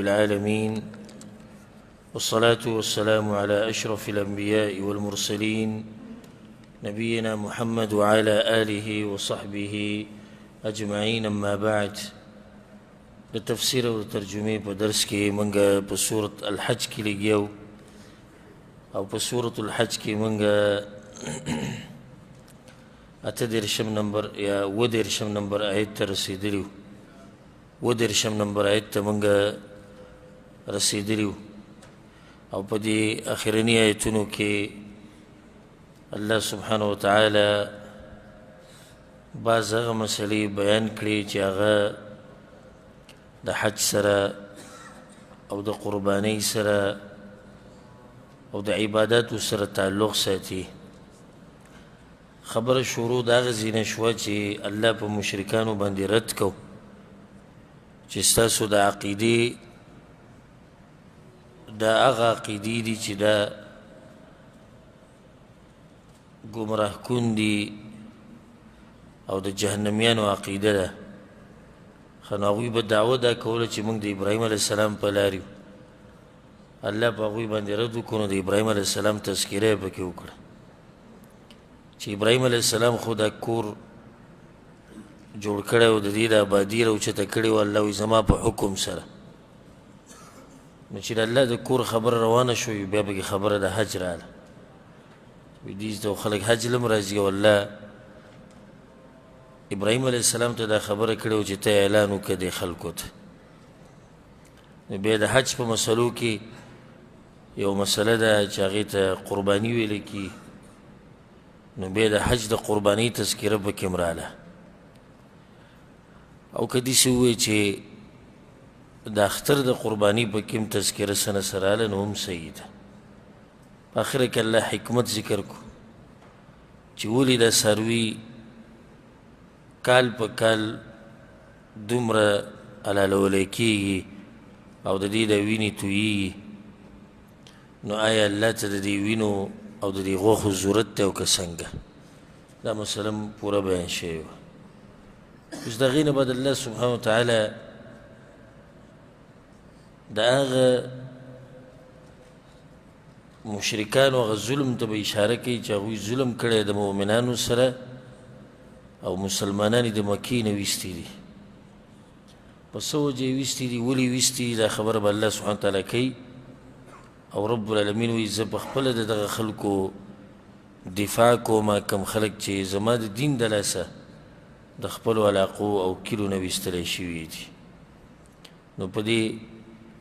العالمين، والصلاة والسلام على أشرف الأنبياء والمرسلين، نبينا محمد وعلى آله وصحبه أجمعين. أما بعد، د تفسیر او ترجمې په درس کې مونږ په سورة الحج کې لګیاو، او په سورة الحج کې مونږ 38 نمبر یا 37 نمبر آیت ته رسېدلي وو. 37 نمبر آیت ته مونږ رسېدلي وو، او په دې اخرني آیتونو کې الله سبحانه وتعالی بعض هغه مسلې بیان کړې چې هغه د حج سره او د قربانۍ سره او د عباداتو سره تعلق ساتي. خبره شروع د هغه ځای نه شوه چې الله په مشرکانو باندې رد کو چې ستاسو د عقیدې دا هغه عقیدې دي چې دا ګمراه کن دي او د جهنمیانو عقیده ده. ښه، نو هغوی به دعوه دا کوله چې موږ د ابراهیم علیه السلام په لار یو. الله په هغوی باندې رد وکړو، نو د ابراهیم علیه السلام تذکره یې پکې وکړه چې ابراهیم علیه السلام خو دا کور جوړ کړی او د دې د آبادي راوچته کړې وه، الله وایي زما په حکم سره. نو چې د الله د کور خبره روانه شوه، بیا پکې خبره د حج راغله. وایي دې ته خلک حج له هم راځي، او الله ابراهیم علیه السلام ته دا خبره کړې وه چې ته اعلان وکړه دې خلکو ته. نو بیا د حج په مسلو کې یو مسله ده چې هغې ته قرباني ویل کېږي. نو بیا د حج د قربانۍ تذکره پکې هم راله. او که داسې ووایي چې د اختر د قربانۍ پکې هم تذکره څه نه څه راله، نو هم صحیح ده. په اخره کې الله حکمت ذکر کړو چې ولې دا څاروي کال په کال دومره حلالولی کېږي او د دې د وینې تویېږي. نو آیا الله ته د دې وینو او د دې غوښو ضرورت دی او که څنګه؟ دا مسله هم پوره بیان شوې وه. اوس د هغې نه بعد الله سبحانه وتعالی د هغه مشرکانو هغه ظلم ته به اشاره کوي چې هغوی ظلم کړی د مؤمنانو سره او مسلمانان یې د مکې نه ویستي دي. په څه وجه یې ویستي دي، ولې ویستي دي، دا خبره به الله سبحانه وتعالی کوي. او رب العالمین وایي زه په خپله د دغه خلکو دفاع کوم کوم خلک چې زما د دین د لاسه د خپلو علاقو او کلیو نه ویستلی شوي دي. نو په دې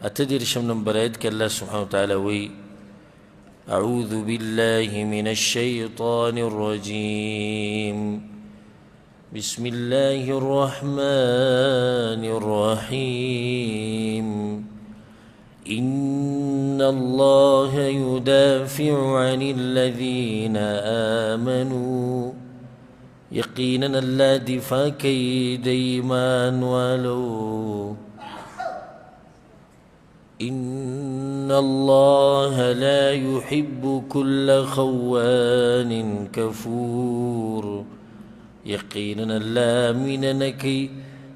38 نمبر آیت کې الله سبحانه وتعالی وایي أعوذ بالله من الشيطان الرجيم، بسم الله الرحمن الرحيم، إن الله يدافع عن الذين آمنوا. یقینا الله دفاع کوي د ایمان والو. إن الله لا يحب كل خوان كفور. یقینا الله مینه نه کوي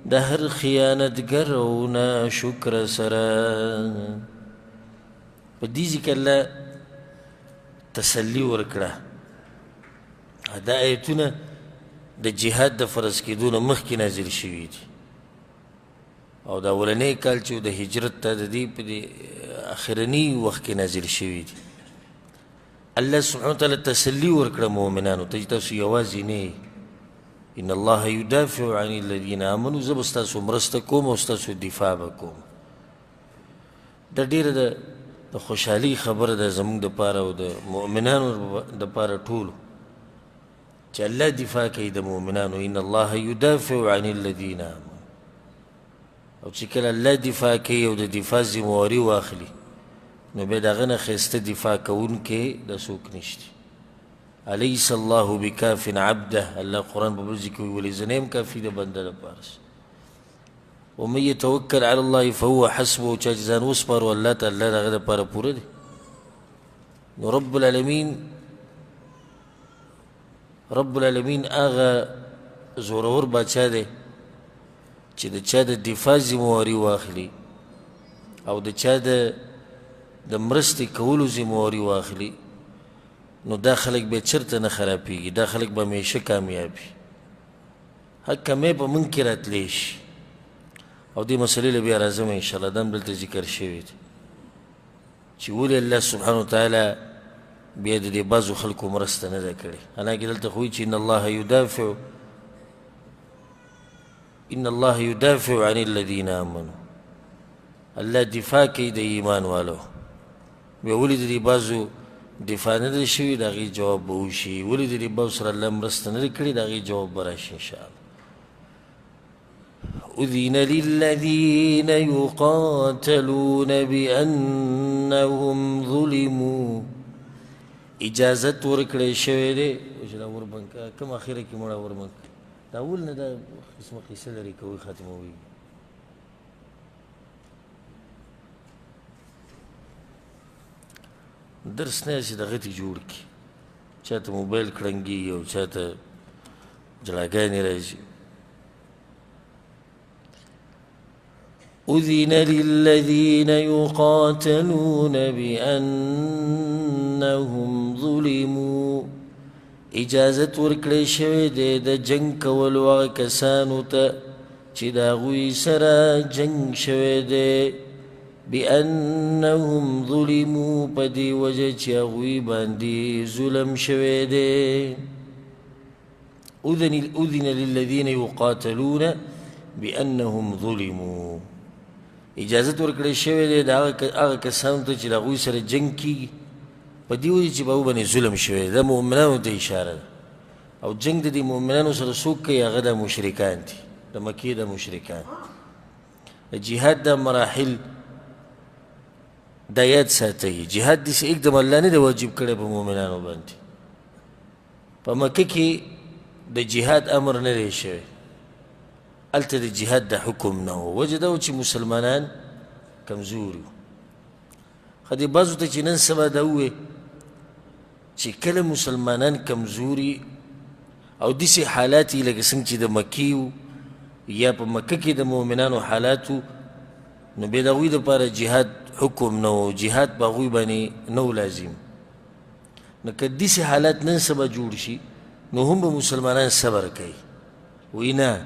د هر خیانتګر او ناشکر سره. په دې ځای کې الله تسلي ورکړه. دا آیتونه د جهاد د فرض کېدو نه مخکې نازل شوي دي، او دا اولنی کال چې د هجرت ته د دې په دې اخرني وخت کې نازل شوي دي. الله سبحانه وتعالی تسلي ورکړه مؤمنانو ته چې تاسو یوازې نه یئ. ان الله يدافع عن الذين آمنوا، زه به ستاسو مرسته کوم او ستاسو دفاع به کوم. دا ډېره د خوشحالۍ خبره ده زموږ دپاره او د مؤمنانو دپاره ټولو چې الله دفاع کوي د مؤمنانو. ان الله يدافع عن الذين آمنوا. او چې کله الله دفاع کوي او د دفاع ذمهواري واخلي، نو بیا د هغه نه ښایسته دفاع کوونکی د څوک نشته. أليس الله بكاف عبده، الله قرآن په بل ځای کې وایي ولې زه نه یم کافي د بنده لپاره. ومن يتوکل على الله فهو حسبه، چا چې ځان وسپارو الله ته، الله د هغه دپاره پوره دی. نو رب العالمین هغه زورور باچا دی چې د چا د دفاع ذمهواري واخلي او د چا د مرستې کولو ذمهواري واخلي، نو دا خلک بیا چېرته نه خرابېږي، دا خلک به همیشه کامیاب وي. هر کمی په موږ کې راتلی شي. او دې مسئلې له بیا راځم انشاءالله، دا هم دلته ذکر شوی دی چې ولې الله سبحانه وتعالی بیا د دې بعضو خلکو مرسته نه ده کړې. حالانکه دلته خو وایي چې ان الله يدافع عن الذين آمنوا، الله دفاع کوي د ایمان والو. بیا ولې د دې بعضو دفاع نه ده شوې؟ د هغې جواب به وشي. ولې د دې بعضو سره الله مرسته نه ده کړې؟ د هغې جواب به راشي انشاءالله. أذن للذين يقاتلون بأنهم ظلموا، اجازت ورکړی شوی دی. چې دا وربند کوم اخره کې مړه وربند دا اول نه دا قسمه قصه لري کوي ختموي. درس نه چې دغه ته جوړ کړي، چاته موبایل کړنګي او چاته جړاګانې راځي. أذن للذين يقاتلون بأنهم ظلموا، اجازت ورکړی شوی دی د جنګ کولو هغه کسانو ته چې د هغوی سره جنګ شوی دی، بأنهم ظلموا، په دې وجه چې هغوی باندې ظلم شوی دی. أذن للذين يقاتلون بأنهم ظلموا، اجازت ورکړی شوی دی د هغه کسانو ته چې د هغوی سره جنګ کېږي په دې وجه چې په هغوی باندې ظلم شوی دی. دا مؤمنانو ته اشاره ده. او جنګ د دې مؤمنانو سره څوک کوي؟ هغه د مشرکان دي، د مکې د مشرکان. د جهاد دا مراحل دا یاد ساتئ. جهاد داسې اکدم الله نه دی واجب کړی په مؤمنانو باندې. په مکه کې د جهاد امر نه دی شوی، هلته د جهاد د حکم نه و. وجه دا و چې مسلمانان کمزوري وو. ښه دې بعضو ته چې نن سبا دا ووایي چې کله مسلمانان کمزوري او داسې حالات یې لکه څنګه چې د مکې وو یا په مکه کې د مؤمنانو حالات وو، نو بیا د هغوی دپاره جهاد حکم نه و، جهاد په هغوی باندې نه و لازم. نو که داسې حالات نن سبا جوړ شي نو هم به مسلمانان صبر کوي. وایي نه،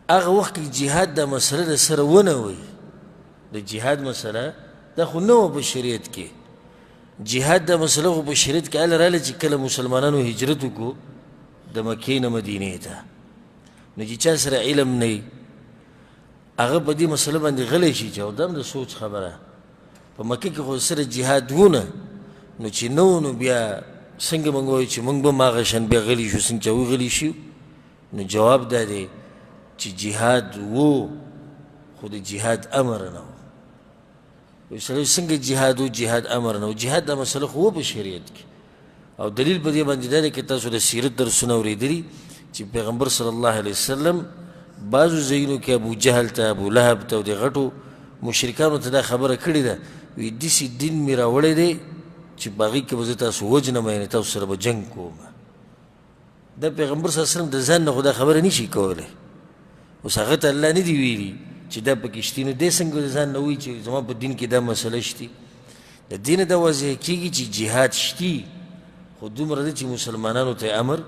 هغه وخت کې جهاد دا مسله د سره ونه وایي. د جهاد مسله دا خو نه وه په شریعت کې. جهاد دا مسله خو په شریعت کې هله راغله چې کله مسلمانانو هجرت وکړو د مکې نه مدینې ته. نو چې چا سره علم نه وي هغه په دې مسله باندې غلی شي چې او دا هم د سوچ خبره، په مکه کې خو سره جهاد و نه، نو چې نه و نو بیا څنګه موږ وایو چې موږ به هم هغه شان بیا غلي شو څنګه چې هغوی غلي شي؟ نو جواب دا دی چې جهاد و خو د جهاد امر نه و. وایي سړی څنګه جهاد و؟ جهاد امر نه و. جهاد دا مسله خو و په شریعت کې. او دلیل په دې باندې دا دی که تاسو د سیرت درسونه اورېدلي چې پیغمبر صلی الله علیه وسلم بعضو ځایونو کې ابو جهل ته، ابو لهب ته او د غټو مشرکانو ته دا خبره کړې ده، وایي داسې دین مې راوړی دی چې په هغې کې به زه تاسو وژنم، یعنې تاسو سره به جنګ کوم. دا پیغمبر صلی الله علیه وسلم د ځان نه خو دا خبره نشي کولی. اوس هغه ته الله نه دی ویلي چې دا پکې شتي، نو دی څنګه د ځان نه وایي چې زما په دین کې دا مسله شتي؟ د دې نه دا واضح کېږي چې جهاد شتي، خو دومره ده چې مسلمانانو ته امر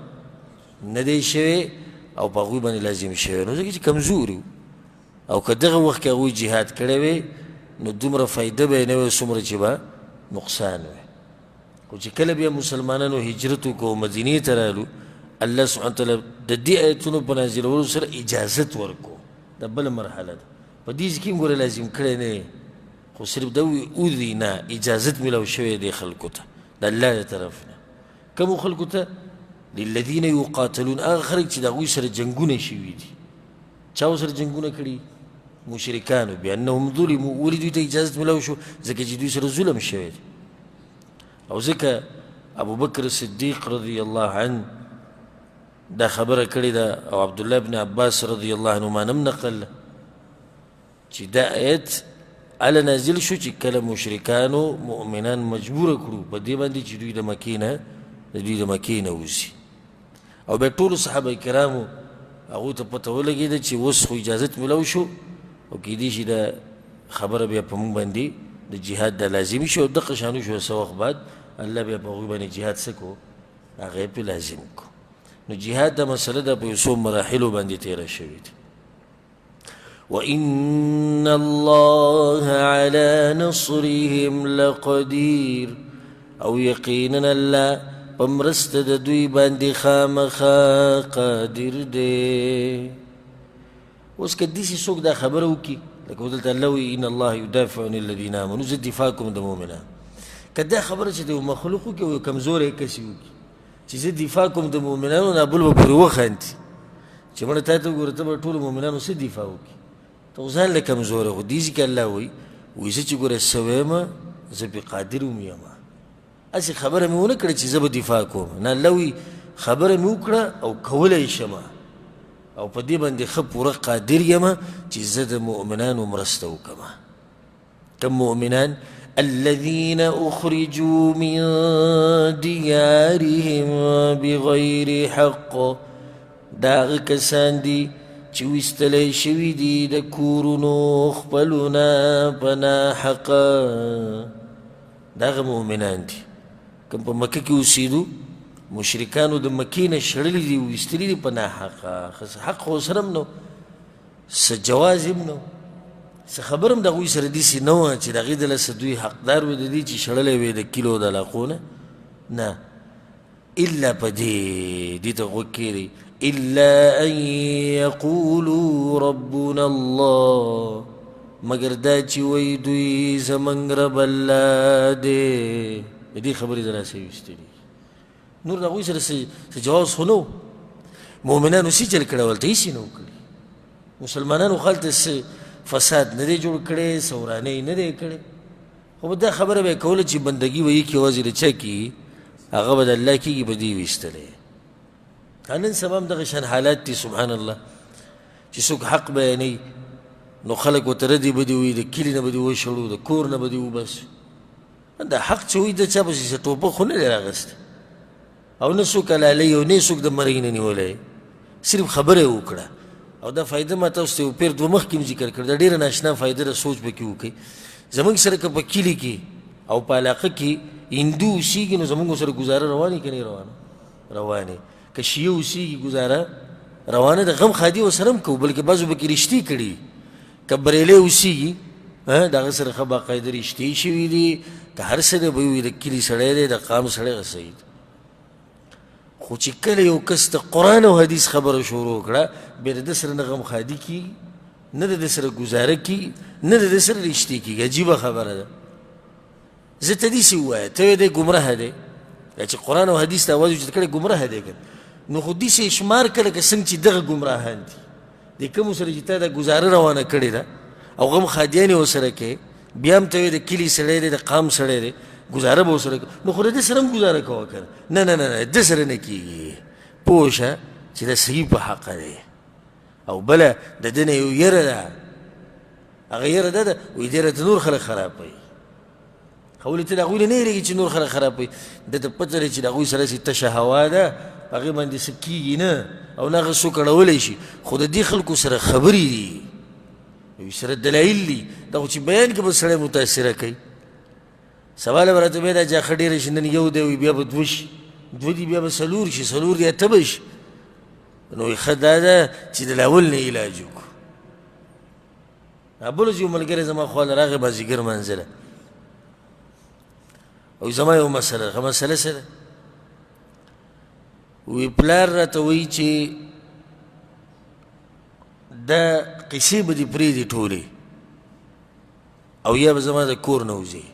نه دی شوی او په هغوی باندې لازم شوی. نو ځکه چې کمزوري وو، او که دغه وخت کې هغوی جهاد کړی وی نو دومره فایده به یې نه وی څومره چې به نقصان وی. خو چې کله بیا مسلمانانو هجرت وکړو مدینې ته رالو، الله سبحانه وتعالی د دې آیتونو په نازلولو سره اجازت ورکړو. دا بله مرحله ده. په دې ځای کې هم ګوره لازم کړی نه دی، خو صرف دا وایي اذنه، اجازت میلاو شوی دی خلکو ته د الله له طرف نه. کومو خلکو ته؟ للذین یقاتلون، هغه خلک چې د هغوی سره جنګونه شوي دي. چا ورسره جنګونه کړي؟ مشرکانو. بأنهم ظلموا، ولې دوی ته اجازت میلاو شو؟ ځکه چې دوی سره ظلم شوی دی. او ځکه ابوبکر صدیق رضی الله عنه دا خبره کړې ده، او عبدالله بن عباس رضی الله عنهما هم نقل چې دا آیت هله نازل شو چې کله مشرکانو مؤمنان مجبوره کړو په دې باندې چې دوی د مکې نه د دوی د مکې نه وځي. او بیا ټولو صحابه کرامو هغوی ته پته ولګېده چې اوس خو اجازت میلاو شو، او کیدای شي دا خبره بیا په موږ باندې د جهاد دا لازمي شو. دغه شان وشو، څه وخت بعد الله بیا په هغوی باندې جهاد څه کو، هغه یې پرې لازم کو. نو جهاد دا مسله ده په یو څو مراحلو باندې تېره شوې ده. وإن الله على نصرهم لقدير، او یقینا الله په مرسته د دوی باندې خامخا قادر دی. اوس که داسې څوک دا خبره وکړي، لکه دلته الله وایي ان الله یدافع عن الذین آمنوا، زه دفاع کوم د مؤمنانو. که دا خبره چې د یو مخلوق وکړي او یو کمزوری کس یې وکړي چې زه دفاع کوم د مؤمنانو، نه بل به پورې وخاندي چې مړه تا ته وګوره، ته به ټولو مؤمنانو څه دفاع وکړي، ته خو ځان له کمزوری. خو دې ځکه الله وایي، وایي زه چې ګوره څه وایم زه پرې قادر هم یم، هسې خبره مې ونه کړه چې زه به دفاع کوم، نه، الله وایي خبره مې وکړه او کولی شم او په دې باندې ښه پوره قادر یم چې زه د مؤمنانو مرسته وکړم. کوم مؤمنان؟ الذين أخرجوا من ديارهم بغير حق، دا هغه کسان دي چې ویستلی شوي دي د کورونو خپلو نه په ناحقه. دا هغه مؤمنان دي کوم په مکه کې اوسېدو، مشرکانو د مکې نه شړلي دي، ویستلي دي په ناحقه، حق خو سره هم نه، څه جواز هم نه، څه خبره هم د هغوی سره داسې نه وه چې د هغې د لاسه دوی حقدار وي د دې چې شړلی وي د کلو د علاقو نه، نه، الا په دې دې ته غوږ کښېږدئ، الا ان یقولوا ربنا الله، مګر دا چې وایي دوی زموږ رب الله دی. د دې خبرې د لاسه یې ویستلي، نور د هغوی سره څه جواز خو نه و. مؤمنانو څه چل کړی ورته؟ هېڅ یې نه و کړي. مسلمانانو خو هلته څه فساد نه دی جوړ کړی، څه ورانی نه دی کړی، خو دا خبره به یې کوله چې بندګي به یې کې یوازې د چا کېږي، هغه به د الله کېږي، په دې ویستلی. نن سبا هم دغه شان حالات دي، سبحان الله، چې څوک حق بیانوي نو خلک ورته ردې بدې وایي، د کلي نه به دې وشړو، د کور نه به دې وباسو. دا حق چې وایي د چا پسې څه ټوپک خو نه دی راغستی، او نه څوک حلالوي او نه څوک د مرۍ نه نیولی، صرف خبره یې وکړه. او دا فایده ما تاسو ته یو پېر دوه مخکې هم ذکر کړه، دا ډېره ناشنا فایده ده، سوچ پکې وکړئ. زموږ سره که په کلي کې او په علاقه کې هندو اوسېږي نو زموږ سره ګزاره روانې که نه روانه؟ روانې. که شیعه اوسېږي ګزاره روانه ده، غم ښادي ورسره هم کوو، بلکې بعضو پکې رشتې کړي. که بریلی اوسېږي د هغه سره ښه باقاعده رشتې شوي دي، که هر څه دی به وي د کلي سړی دی، د قام سړی، هغه صحیح دی. خو چې کله یو کس د قرآن او حدیث خبره شروع کړه، بیا د ده سره نه غم ښادي کېږي، نه د ده سره ګزاره کېږي، نه د ده سره رشتې کېږي. عجیبه خبره ده. زه ته داسې ووایه، ته وایې دی ګمراه دی، دا چې قرآن او حدیث ته اواز اوچت کړی ګمراه دی که نو خو داسې شمار کړه که څنګه چې دغه ګمراهان دي، د کومو سره چې تا دا ګزاره روانه کړې ده او غم ښادیانې ورسره کوې، بیا هم ته وایې د کلي سړی دی، د قام سړی دی، ګزاره به ورسره کوې، نو خو د ده سره هم ګزاره کوه که نه. نه نه نه نه، ده سره نه کېږي. پوه شه چې دا صحیح په حقه دی. او بله د ده نه یو یره ده، هغه یره ده ده وایي دی راته نور خلک خرابوي. خو ولې ته د هغوی نه نه یېرېږي چې نور خلک خرابوي؟ ده ته پته ده چې د هغوی سره هسې تشه هوا ده، په هغې باندې څه کېږي نه او نه هغه څوک اړولی شي، خو د دې خلکو سره خبرې دي، دوی سره دلایل دي، دا خو چې بیان کې به سړی متاثره کوي. سبا له به راته بیا دا جاخه ډېره شي، نن یو دی وي بیا به دوه شي، دوه دي بیا به څلور شي، څلور دي اته به شي. نو ښه دا ده چې د لاول نه علاج وکړو. بل ورځ یو ملګری زما خواله راغی مازدیګر منزله، او زما یو مسله ده. مسله څه ده؟ وی پلار راته وایي چې دا قصې به دې پرېږدي ټولې، او یا به زما د کور نه وځي.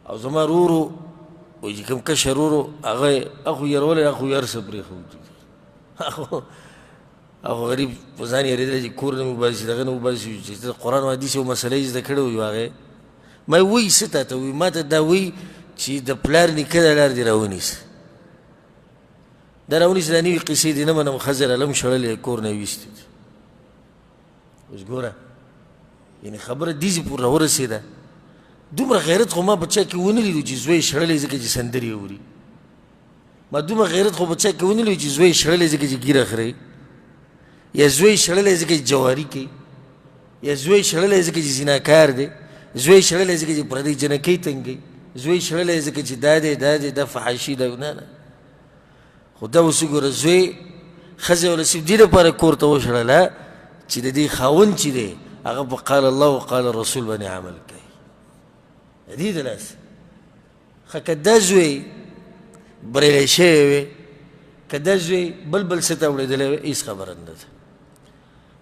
او زما ورور وایي چې کوم کشر ورور هغه هغه یې رولی، هغه یې هر څه پرېښودي، هغه غریب په ځان یېرېدلی چې کور نه مې وباسي، دغه نه وباسي، چې ته قرآن او حدیث یو مسله یې زده کړې وي. هغې ما یې وایي څه تا ته وایي؟ ما ته دا وایي چې د پلار نیکه د لار دې راونیسه، دا راونیسه، دا نوې قصې دې نه منم، ښځه رالم شړلې کور نه یې ویستې دي. اوس ګوره یعنې خبره دې ځای پورې راورسېده. دومره غیرت خو ما په چا کې ونه لیدو چې زوی یې شړلی ځکه چې سندرې اوري. ما دومره غیرت خو په چا کې ونه لیدو چې زوی یې شړلی ځکه چې ږیره خري، یا زوی یې شړلی ځکه چې جواري کوي. یا زوی شړلی ځکه چې زناکار دی، زوی شړلی ځکه چې پردۍ جنکۍ تنګوي، زوی شړلی ځکه چې دا دی دا دی دا فحاشي ده. نه نه، خو دا اوس وګوره، زوی ښځه وله صرف دې لپاره کور ته وشړله چې د دې خاوند چې دی هغه په قال الله او قال الرسول باندې عمل کوي. د دې د لاسه ښه که دا زوی بریلی شوی وی، که دا زوی بل بل څه ته اوړېدلی وی، هېڅ خبره نه ده.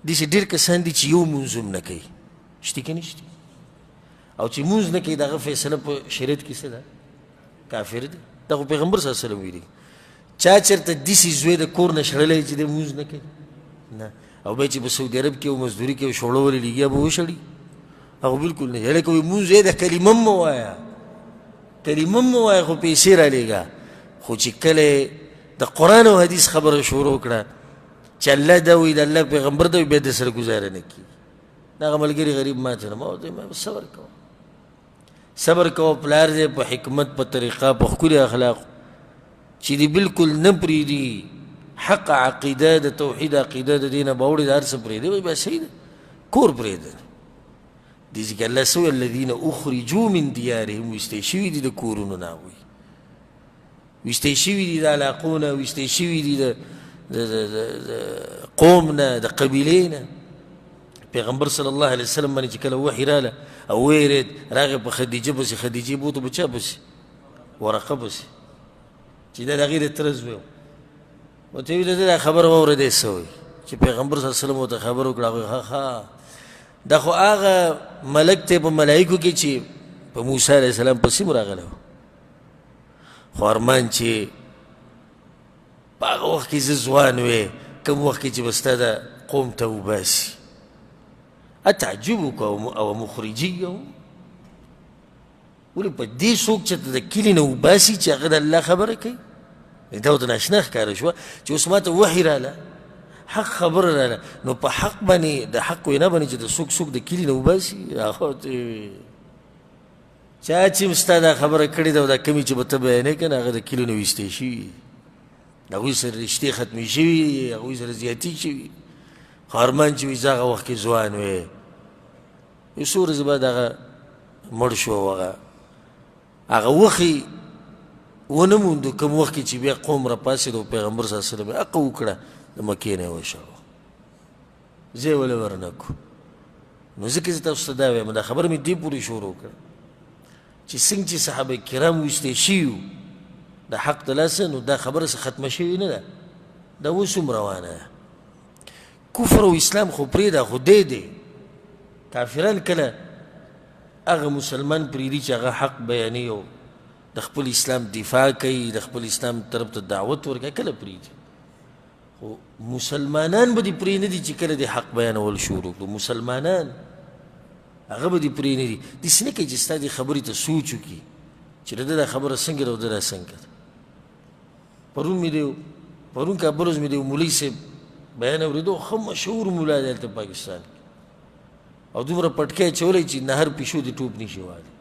داسې ډېر کسان دي چې یو مونځ هم نه کوي، شته که نشته؟ او چې مونځ نه کوي د هغه فیصله په شریعت کې څه ده؟ کافر دی. دا خو پیغمبر صلی الله علیه وسلم ویلي، چا چېرته داسې زوی د کور نه شړلی چې دی مونځ نه کوي؟ نه. او بیا چې په سعودي عرب کې او مزدوري کې او شوړه ولې لګیا به وشړي، هغه بالکل نه. هلکه وایي مونځ یې د کلمه مه وایه، کلمه مه وایه، خو پیسې رالیږه. خو چې کله د قرآن او حدیث خبره شروع کړه چې الله دا وایي، د الله پیغمبر دا وایي، بیا د سره ګزاره نه کېږي. دغه ملګري غریب ما ته ما ورته ویل، صبر کوه، صبر کوه، پلار دی په حکمت، په طریقه، په ښکلي اخلاق چې دی بالکل نه پرېږدي حق عقیده، د توحید عقیده د دې نه به اوړي، د هر څه پرېږدي. وایي بس صحیح ده، کور پرېږده. دې ځکه الله څه وایي؟ الذین اخرجوا من دیارهم، ویستی شوي دي د کورونو نه، هغوی ویستی شوي دي د علاقو نه، ویستی شوي دي د قوم نه، د قبیلې نه. پیغمبر صلی الله علیه وسلم باندې چې کله وحي راله او ویرېد، راغی په خدیجه پسې، خدیجې بوته په چا پسې؟ ورقه پسې، چې دا د هغې د تره زوی و. ورته ویل ده دا خبره واوره، دی څه وایي؟ چې پیغمبر صلی الله علیه وسلم ورته خبره وکړه، هغوی ښه ښه دا خو هغه ملک دی په ملایکو کې چې په موسی علیه السلام پسې هم راغلی و. خو ارمان چې په هغه وخت کې زه ځوان وی، کوم وخت کې چې به ستا د قوم ته وباسي. اتعجبک او مخرجیهم، ولې په دې څوک چې د کلي نه وباسي چې هغه د الله خبره کوي؟ دا ورته ناشنا ښکاره شوه چې اوس ماته وحي راله، حق خبره راله، نو په حق باندې د حق وینا باندې چې د څوک څوک د کلي نه وباسي، هغه چا چې هم ستا دا خبره کړې ده او دا کومې چې به ته بیانې که نه، هغه د کلي نه ویستی شوي، هغوی سره رشتې ختمې شوي، هغوی سره زیاتي شوي. خو ارمان چې وي زه هغه وخت کې ځوان وی. یو څو ورځې بعد هغه مړ شو، هغه هغه وخت یې ونه موندو کوم وخت کې چې بیا قوم راپاڅېد او پیغمبر صلی الله علیه وسلم یې حقه وکړه، د مکې نه یې وشړو، ځای ولې ورنه کړو. نو ځکه زه تاسو ته دا وایم، دا خبره مې دې پورې شروع کړه چې څنګه چې صحابه کرام ویستی شوي وو د حق د لاسه، نو دا خبره څه ختمه شوې نه ده، دا اوس هم روانه ده. کفر او اسلام خو پرېږده، خو دی دی کافران کله هغه مسلمان پرېږدي چې هغه حق بیانوي او د خپل اسلام دفاع کوي، د خپل اسلام طرف ته دعوت ورکوي، کله پرېږدي. خو مسلمانان به دې پرې نه دي چې کله دې حق بیانول شروع کړو، مسلمانان هغه به دې پرې نه دي. داسې نه کوي چې ستا دې خبرې ته سوچ وکړي چې د ده دا خبره څنګه ده او ده دا څنګه ده. پرون مې دی پرون که بل ورځ مې د یو مولوي صاحب بیان اورېدو، ښه مشهور ملا دی هلته پاکستان کې، او دومره پټکی اچولی چې نهر پیشو دې ټوپ نشي وهلی.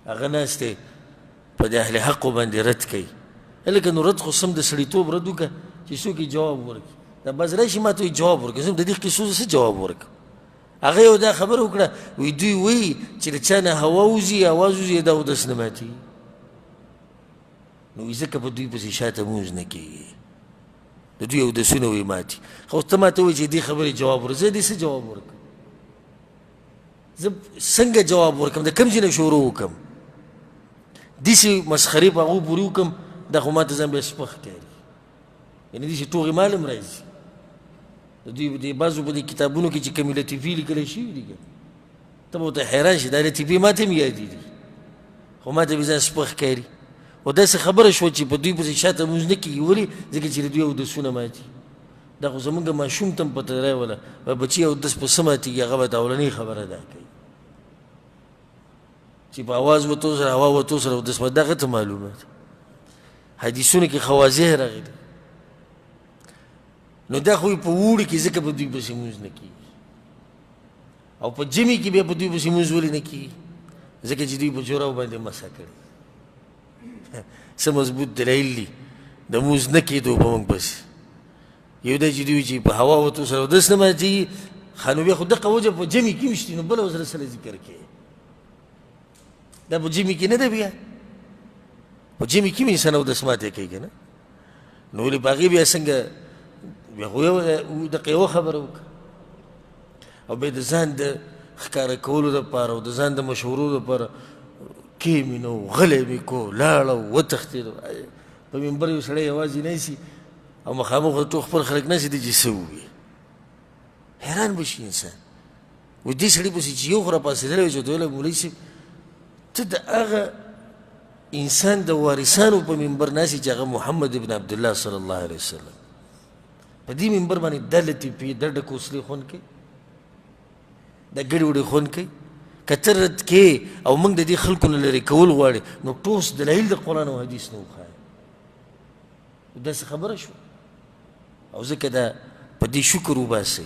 هغه ناست دی په دې اهل حقو باندې رد کوي. هلکه نو رد خو سم د سړیتوب رد وکړه چې څوک یې جواب ورکړي. دا بعض راشي ما ته وایي جواب ورکړه، زه هم د دې قصو څه جواب ورکړم. هغه یو دا خبره وکړه، وایي دوی وایي چې له چا نه هوا وځي اواز وځي دا اودس نه ماتېږي، نو وایي ځکه په دوی پسې شاته مونځ نه کېږي، د دوی اودسونه وایي ماتي. خو ته ما ته وایي چې دې خبرې جواب ورکړه، زه دې څه جواب ورکړم؟ زه څنګه جواب ورکړم؟ د کوم ځای نه شروع وکړم؟ داسې مسخرې په هغو پورې وکړم، دا خو ما ته ځان بیا سپک ښکاري، یعنې داسې ټوغې مال هم راځي. د دوی په دې بعضو په دې کتابونو کې چې کومې لطیفې لیکل شوي دي، ته به ورته حیران شې، دا لطیفې ما ته هم یادې دي، خو ما ته بیا ځان سپک ښکاري. خو داسې خبره شوه چې په دوی پسې شاته مونځ نه کېږي. ولې؟ ځکه چې د دوی اودسونه ماتي. دا خو زمونږ ماشوم ته هم پته راوله، وایي بچیه اودس په څه ماتېږي؟ هغه به ته اولنۍ خبره دا کوي چې په اواز وتو سره هوا وتو سره اودس ماتي، دغه ته معلومه ده. حدیثونو کې ښه واضح راغلي. نو دا خو په اوړي کې ځکه په دوی پسې مونځ نه کېږي، او په ژمي کې بیا په دوی پسې مونځ ولې نه کېږي؟ ځکه چې دوی په جوراو باندې مسح کړې. څه مضبوط دلایل دي د مونځ نه کېدو په موږ پسې. یو دا چې دوی چې په هوا وتو سره اودس نه ماتېږي، ښه نو بیا خو دقه وجه په جمع کې هم شتي، نو بله ورسره سره ذکر کوې. دا په جمع کې نه ده، بیا په جمع کې هم انسان اودس ماتی کوي که نه، نو ولې په هغې بیا څنګه بیا خو یو دقه یوه خبره وکړه. او بیا د ځان د ښکاره کولو دپاره او د ځان د مشورو دپاره کې مې نو غلی مې کو، لاړه وتښتېدو. په منبر یو سړی یوازې نه سي او مخامخ ورته خپل خلک نه سي، دی چې څه ووایي حیران به شي انسان. و دې سړي پسې چې یو خو راپاڅېدلی وي چې ورته ویل مولوي صاحب ته د هغه انسان د وارثانو په منبر ناست چې هغه محمد ابن عبدالله صلی الله علیه وسلم په دې منبر باندې دا لطیفې دا ډکوسلې خوند کوي، دا ګډې وډې خوند کوي. که ته رد کې او موږ د دې خلکو نه لرې کول غواړي نو ټوس دلایل د قرآن او حدیث نه وښایه. داسې خبره شوه. او ځکه دا په دې شکر وباسئ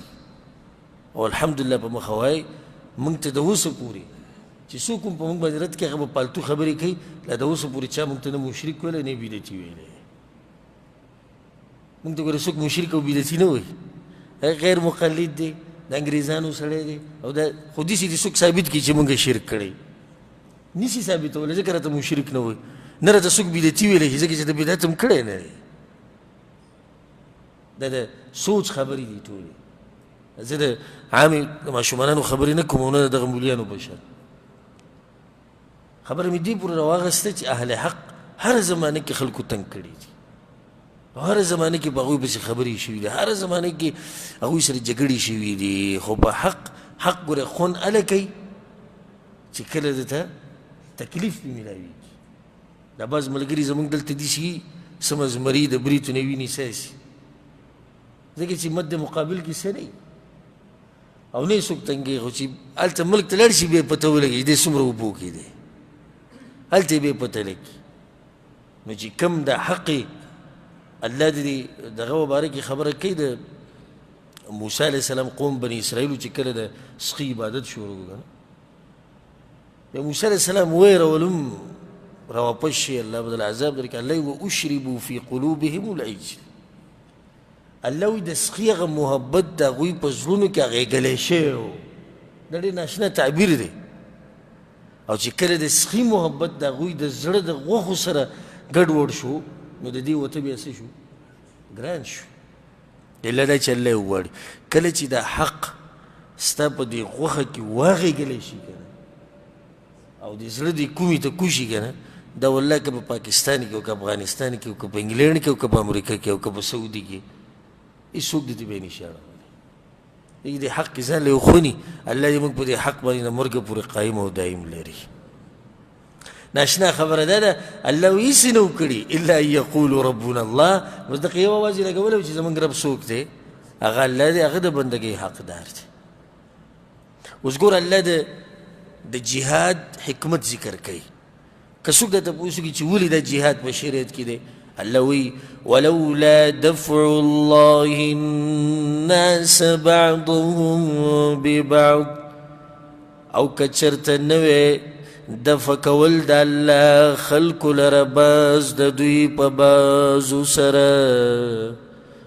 او الحمدلله په مخه وایي موږ ته د اوسه پورې چې څوک هم په موږ باندې رد کوي هغه به پالتو خبرې کوي، لا د اوسه پورې چا موږ ته نه مشرک ویلی نه بدعتي ویلی. موږ ته ګوره څوک مشرک او بدعتي نه وایي، غیر مقلد دی، د انګریزانو سړی دی، او دا خو داسې دي څوک ثابت کړي چې موږ شرک کړی نشي ثابتولی، ځکه راته مشرک نه وایي، نه راته څوک بدعتي ویلی شي ځکه چې د بدعت هم کړی نه دی. دا د سوچ خبرې دي ټولې. زه د عامې ماشومانو خبرې نه کوم او نه د دغه مولیانو په شان خبره مې دې پورې راواخیسته چې اهل حق هره زمانه کې خلکو تنګ کړي دي، هره زمانه کې په هغوی پسې خبرې شوي دي، هره زمانه کې هغوی سره جګړې شوي دي، خو په حق حق ګوره خوند هله کوي چې کله ده ته تکلیف پرې میلاویږي. دا بعض ملګري زموږ دلته دي چې سمه زمري د بریتو نه ویني ساسي، ځکه چې مد مقابل کې څه نه او نه یې څوک تنګوي، خو چې هلته ملک ته لاړ شي بیا یې پته ولګي چې دی څومره اوبو کې دی، هلته یې بیا پته لګي. نو چې کوم د حق الله د دې دغه مبارکې خبره کوي د موسی علیه السلام قوم بني اسرائیلو چې کله د سخي عبادت شروع کړه، بیا موسی علیه السلام ویرولم راواپس شي، الله به د عذاب درکړي. الله یې واشربوا فی قلوبهم العجل، الله وایي د سخي هغه محبت د هغوی په زړونو کې اغېږلی شوی و. دا ډېر ناشنا تعبیر دی. او چې کله د سخي محبت د هغوی د زړه د غوښو سره ګډوډ شو نو د دې وته بیا څه شو؟ ګران شو. الا دا چې الله یې وغواړي کله چې دا حق ستا په دې غوښه کې واغېږلی شي که نه او د زړه دې کومې ته کوشي که نه، دا والله که په پاکستان کې او که افغانستان کې او که په انګلینډ کې او که په امریکا کې او که په سعودي کې هېڅوک دې ته بیا نشي اړولی. دې حق کې ځان له وخوني. الله دې موږ په دې حق باندې د مرګه پورې قایم او دایم لري. ناشنا خبره ده ده الله وایي هېڅ نه وو کړي الا ان یقولوا ربنا الله. بس دغه یو اواز یې لګولی و چې زموږ رب څوک دی؟ هغه الله دی، هغه د بندګۍ حقدار دی. اوس ګوره الله د جهاد حکمت ذکر کوي. که څوک دا تپوس وکړي چې ولې دا جهاد په شریعت کې دی، الله وایي ولولا دفع الله الناس بعضهم ببعض، او که چېرته نه وی دفع کول د الله خلکو لره بعض د دوی په بعضو سره.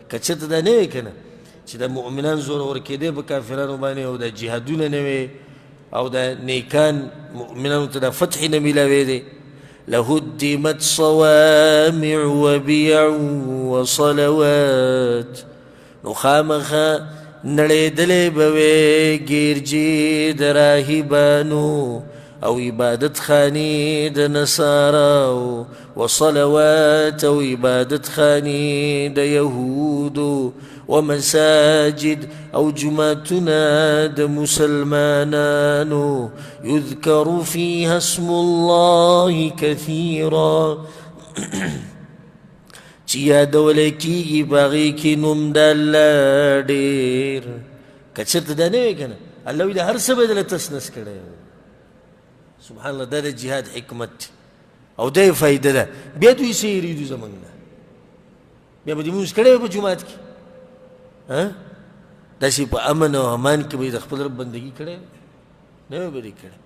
که چېرته دا نه وی که نه چې د مؤمنان زورور کېدی په کافرانو باندې او د جهادونه نه وی او د نیکان مؤمنانو ته د فتح نه میلاوېدی، لهدمت صوامع وبیع وصلوات، نو خامخا نړېدلی به وی ګیرجې د راهبانو او عبادت خانې د نصاراو، وصلوات او عبادت خانې د یهودو، ومساجد او جوماتونه د مسلمانانو، یذکر فیها اسم الله کثیرا، چې یادولی کېږي په هغې کې نوم د الله ډېر. که چېرته دا نه وی که نه، الله وایي د هر څه به یې دله تس نس کړی. سبحان الله، دا د جهاد حکمت دی او دا یې فایده ده. بیا دوی څه یېرېدو زموږ نه، بیا به دې مونځ کړی وي په جومات کې، داسې په امن او امان کې به یې د خپل رب بندګي کړی نه وي به دې کړی.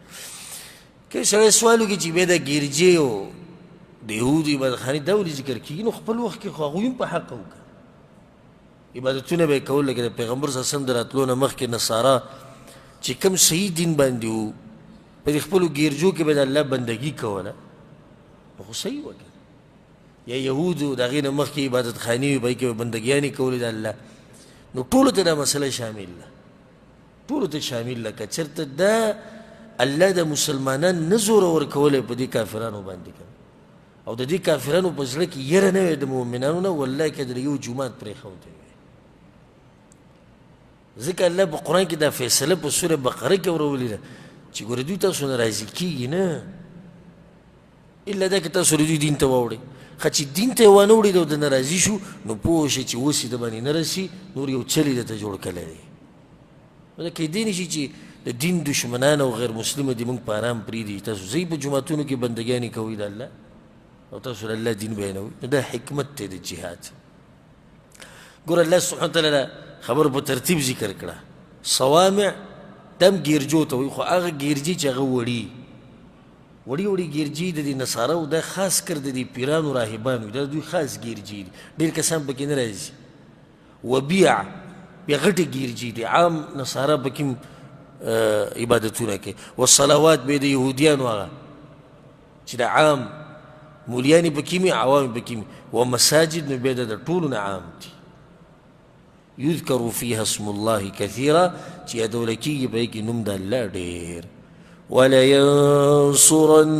که سړی سوال وکړي چې بیا د ګرجې او د یهودو عبادتخانې دا ولې ذکر کېږي، نو خپل وخت کې خو هغوی هم په حقه وکړه. عبادتونه به یې کول، لکه د پیغمبر صلی الله علیه وسلم د راتلو نه مخکې نصارا چې کوم صحیح دین باندې وو، په دې خپلو ګیرجو کې به د الله بندګي کوله، نو خو صحیح وه که یا یهودو د هغې نه مخکې عبادت خانې وې، په هغې کې به بندګیانې کولې د الله، نو ټولو ته دا مسله شامل ده، ټولو ته شامل ده. که چېرته دا الله د مسلمانان نه زورور کولی په دې کافرانو باندې که او د دې کافرانو په زړه کې یره نه وی د مؤمنانو نه، والله که د یو جومات پرېښودی وی. ځکه الله په قرآن کې دا فیصله په سوره بقره کې اورولې ده چې ګوره دوی تاسو نه راضي کېږي نه، الا دا که تاسو د دوی دین ته واوړئ. ښه چې دین ته یې وانه وړي او د نه راضي شو، نو پوه شئ چې اوس یې د باندې نه رسي، نور یو چل یې درته جوړ کړی دی. نو دا کېدی نه شي چې د دین دښمنان او غیر مسلمه دې موږ په ارام پرېږدي، تاسو ځئ په جوماتونو کې بندګیانې کوئ د الله او تاسو د الله دین بیانوئ. نو دا حکمت دی د جهاد. ګوره الله سبحانه وتعالی دا خبر په ترتیب ذکر کړه. صوامع دم ګیرجو ته وایي، خو هغه ګیرجي چې هغه وړي وړي وړي ګیرجي د دې نصاراو، دا خاص کر د دې پیرانو راهبانو، دا دوی خاص ګیرجي دي، ډېر کسان پکې نه راځي. وبیع بیا غټې ګیرجي دي، عام نصارا پکې عبادتونه کوي. والصلوات بیا د یهودیانو هغه چې د عام مولیانې پکې وي، عوام پکې وي. ومساجد نو بیا د ټولو نه عام دي. یذکر فیها اسم الله کثیرا، چې یادول کېږي په هغې کې نوم د الله ډېر. ولینصرن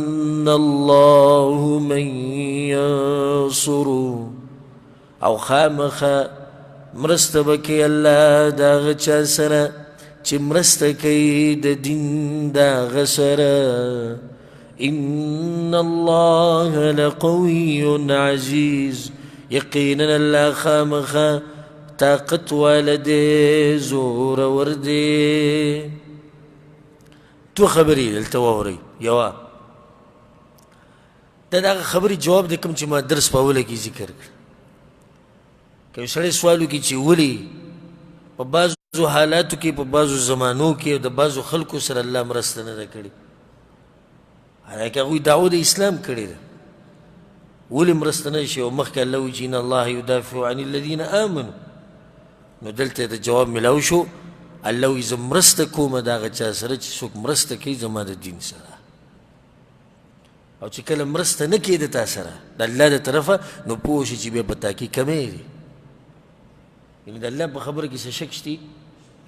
الله من ینصره، او خامخا مرسته به کوي الله د هغه چا سره چې مرسته کوي د دین د هغه سره. ان الله لقوي عزیز، یقینا الله خامخا طاقت واله دی، زورور دی. دوه خبرې دلته واورئ. یوه دا د هغه خبرې جواب دی کوم چې ما درس په اوله کې ذکر کړ. که یو سړی سوال وکړي چې ولې په بعضو حالاتو کې، په بعضو زمانو کې د بعضو خلکو سره الله مرسته نه ده کړې، حالانکه هغوی دعوه د اسلام کړې ده، ولې مرسته نه شي؟ او مخکې الله وایي چې ان الله یدافع عن الذین آمنو، نو دلته د جواب میلاو شو. الله وایي زه مرسته کوم د هغه چا سره چې څوک مرسته کوي زما د دین سره، او چې کله مرسته نه کوي د تا سره د الله د طرفه، نو پوه شي چې بیا په تا کې کمی دی. یعنې د الله په خبره کې څه شک شته؟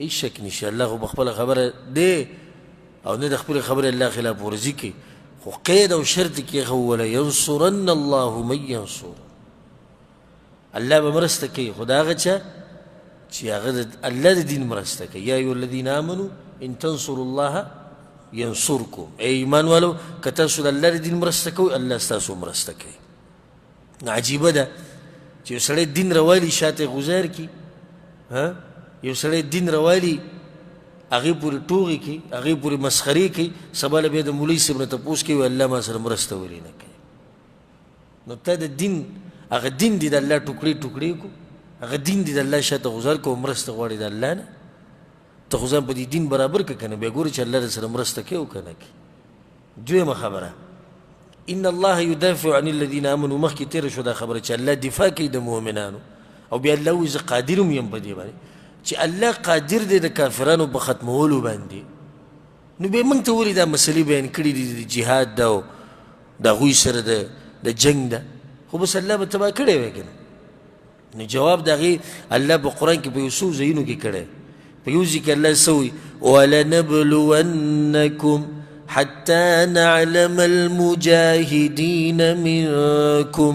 هېڅ شک نشته. الله خو په خپله خبره دی او نه د خپلې خبرې الله خلاف ورزي کوي، خو قید او شرط کېښووله ولینصرن الله من ینصر، الله به مرسته کوي خو د هغه چا چې هغه د الله د دین مرسته کوي. یا ایها الذین آمنو ان تنصروا الله ینصرکم، ای ایمان والو که تاسو د الله د دین مرسته کوئ الله ستاسو مرسته کوي. نو عجیبه ده چې یو سړی دین روالي شاته یې غوځار کړي، یو سړی دین روالي هغې پورې ټوغې کوي، هغې پورې مسخرې کوي، سبا له بیا د مولوي صاحب نه تپوس کوي وایي الله ما سره مرسته ولې نه کوي. نو ته د دین هغه دین دې د الله ټوکړې ټوکړې کو، هغه دین دې د الله شاته غوځار کو، مرسته غواړي د الله نه، ته خو ځان په دې دین برابر کړه که نه، بیا ګورې چې الله در سره مرسته کوي او که نه کوي. دویمه خبره ان الله یدافع عن الذین آمنوا، مخکې تېره شوه دا خبره چې الله دفاع کوي د مؤمنانو، او بیا الله وایي زه قادر هم یم په دې باندې چې الله قادر دی د کافرانو په ختمولو باندې. نو بیا موږ ته ولې دا مسلې بیان کړي دي د جهاد ده او د هغوی سره د جنګ ده، خو بس الله به تباه کړی وی که نه. نو جواب د هغې الله په قرآن کې په یو څو ځایونو کې کړی. په یو ځای کې الله څه وایي؟ ولنبلونکم حتى نعلم المجاهدين منكم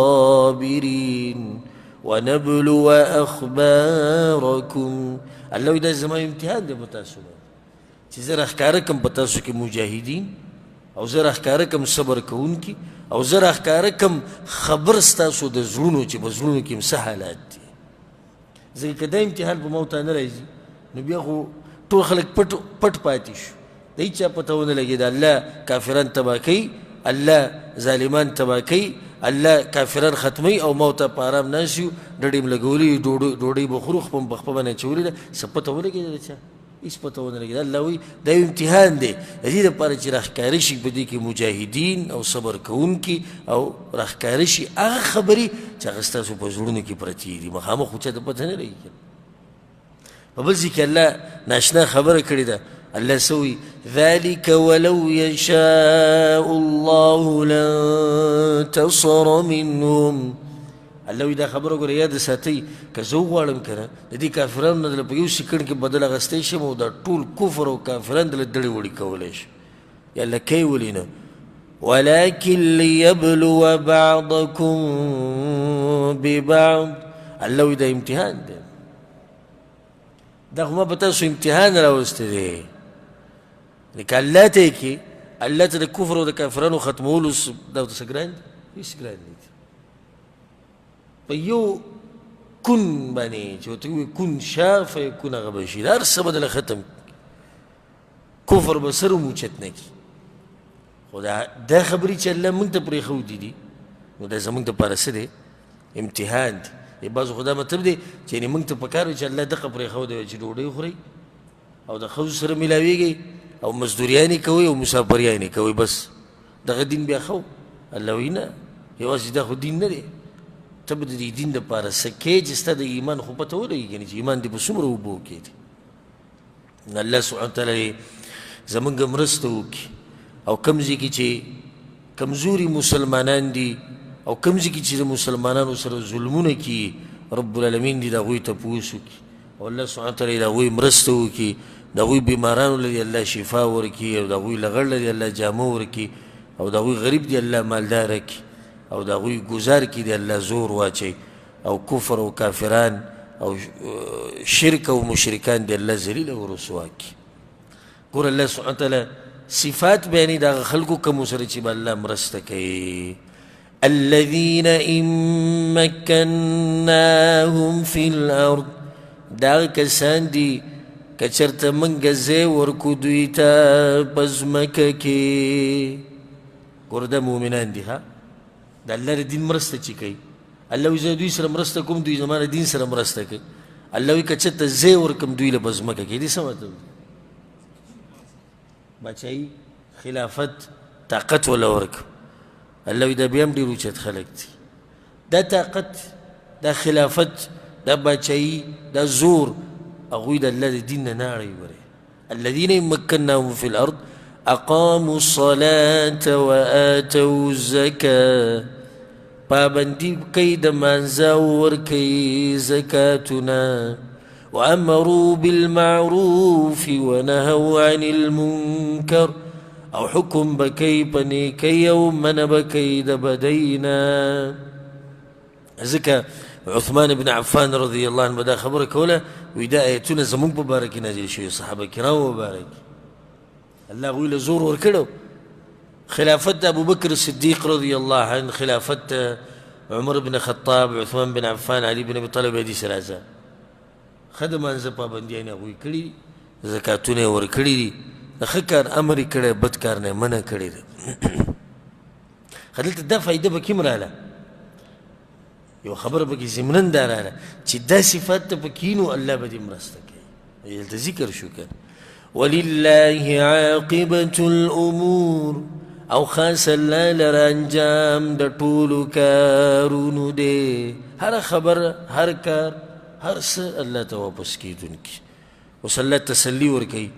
والصابرين ونبلو أخباركم. الله وایي دا زما امتحان دی په تاسو باندې چې زه راښکاره کړم په تاسو کې مجاهدین، او زه راښکاره کړم صبر کوونکي، او زه راښکاره کړم خبر ستاسو د زړونو چې په زړونو کې هم څه حالات دي. ځکه که دا امتحان په ما او تا نه راځي نو بیا خو ټول خلک پټ پټ پاتې شو، د هېچا پته ونه لګېده. الله کافران تباه کوي، الله ظالمان تباه کوي، الله کافران ختموي، او ما او تا په ارام ناست یو، ډډې هم لګولې، ډوډۍ به خورو، خپه هم په خپه باندې اچولې ده، څه پته ولګېده د چا؟ هېڅ پته ونه لګېده. الله وایي دا یو امتحان دی، د دې دپاره چې راښکاره شي په دې کې مجاهدین او صبر کوونکي، او راښکاره شي هغه خبرې چې هغه ستاسو په زړونو کې پرتې دي، مخامخ خو چاته پته نه لګي. په بل ځای کې الله ناشنا خبره کړې ده، الله څه وایي؟ ذلك ولو يشاء الله لانتصر منهم. الله وایي دا خبره ګوره یاد ساتئ، که زه وغواړم که نه د دې کافرانو نه دله په یو سیکنډ کې بدل اخیستی شم او دا ټول کفر او کافران دله دړې وړې کولی شم. یا الله کوي ولې نه؟ ولكن ليبلو بعضكم ببعض. الله وایي دا امتحان دی، دا خو ما په تاسو امتحان راوستی دی. لکه الله ته یې کې الله ته د کفر او د کافرانو ختمولو دا ورته څه ګران دي؟ هېڅ ګران نه دي. په یو کن باندې چې ورته ووایي کن شه فیکون، هغه به شي، هر څه به دله ختم، کفر به سر هم اوچت نه کړي. خو دا خبرې چې الله موږ ته پرېښودې دي، نو دا زموږ دپاره څه دی؟ امتحان دی. بعضو خو دا مطلب دی چې یعنې موږ ته پکار وي چې الله دغه پرېښودی وای چې ډوډۍ خورئ او د ښځو سره میلاویږئ او مزدوریانې کوئ او مسافریانې کوئ، بس دغه دین بیا ښه و. الله وایي نه، یوازې دا خو دین نه دی، ته به د دې دین دپاره څه کوې چې ستا د ایمان خو پته ولګېږي که نه چې ایمان دې په څومره اوبو کې دی. نو الله سبحانه وتعالی زموږ مرسته وکړي، او کوم ځای کې چې کمزوري مسلمانان دي او کوم ځای کې چې د مسلمانانو سره ظلمونه کېږي، رب العالمین دې د هغوی تپوس وکړي، او الله سبحانه وتعالی د هغوی مرسته وکړي، د هغوی بیمارانو له دې الله شفا ورکړي، او د هغوی لغړ له دې الله جامه ورکړي، او د هغوی غریب دې الله مالداره کړي، او د هغوی ګزار کې دې الله زور واچوي، او کفر او کافران او شرک او مشرکان دې الله ذلیل او رسوا کړي. ګوره الله سبحانه وتعالی صفات بیانوي د هغه خلکو کومو سره چې به الله مرسته کوي. الذين إن مكناهم في الأرض، دا کسان دي که چېرته موږ ځای ورکړو دوی ته په ځمکه کې. ګوره دا مؤمنان دي، ها، د الله د دین مرسته چې کوي، الله وایي زه دوی سره مرسته کوم، دوی زما د دین سره مرسته کوي. الله وایي که چېرته ځای ورکړم دوی له په ځمکه کې، دې څه مطلب دی؟ باچایي، خلافت، طاقت وله ورکړم. الله وایي دا بیا هم ډېر اوچت خلک دي، دا طاقت، دا خلافت، دا باچایي، دا زور، هغوی د الله د دین نه نه اړوي. ګورئ الذين إن مكناهم في الأرض أقاموا الصلاة وآتوا الزكاة، پابندي کوي د مانځه او ورکوي زکاتونه، وأمروا بالمعروف ونهوا عن المنكر، او حکم به کوي په نیکۍ او منع به کوي د بدۍ نه. ځکه عثمان بن عفان رضی الله عنه به دا خبره کوله، وایي دا ایتونه زموږ په باره کې نازل شوي، صحابه کرامو په باره کې. الله هغوی له زور ورکړی. خلافت د ابوبکر صدیق رضی الله عنه، خلافت عمر بن خطاب، عثمان بن عفان، علي بن ابي طالب، حدیث راځه. ښه د مانځه پابندیانې هغوی کړي دي، زکاتونه یې ورکړي دي، د ښه کار امر یې کړی، بد کار نه یې منع کړې ده. ښه دلته دا فایده پکې هم راله، یو خبره پکې ضمناً دا راله چې دا صفات ته پکې نو الله به دې مرسته کوي. دلته ذکر شو که ولله عاقبة الأمور، او خاص الله لره انجام د ټولو کارونو دی. هره خبره، هر کار، هر څه الله ته واپس کېدونکي. اوس الله تسلي ورکوي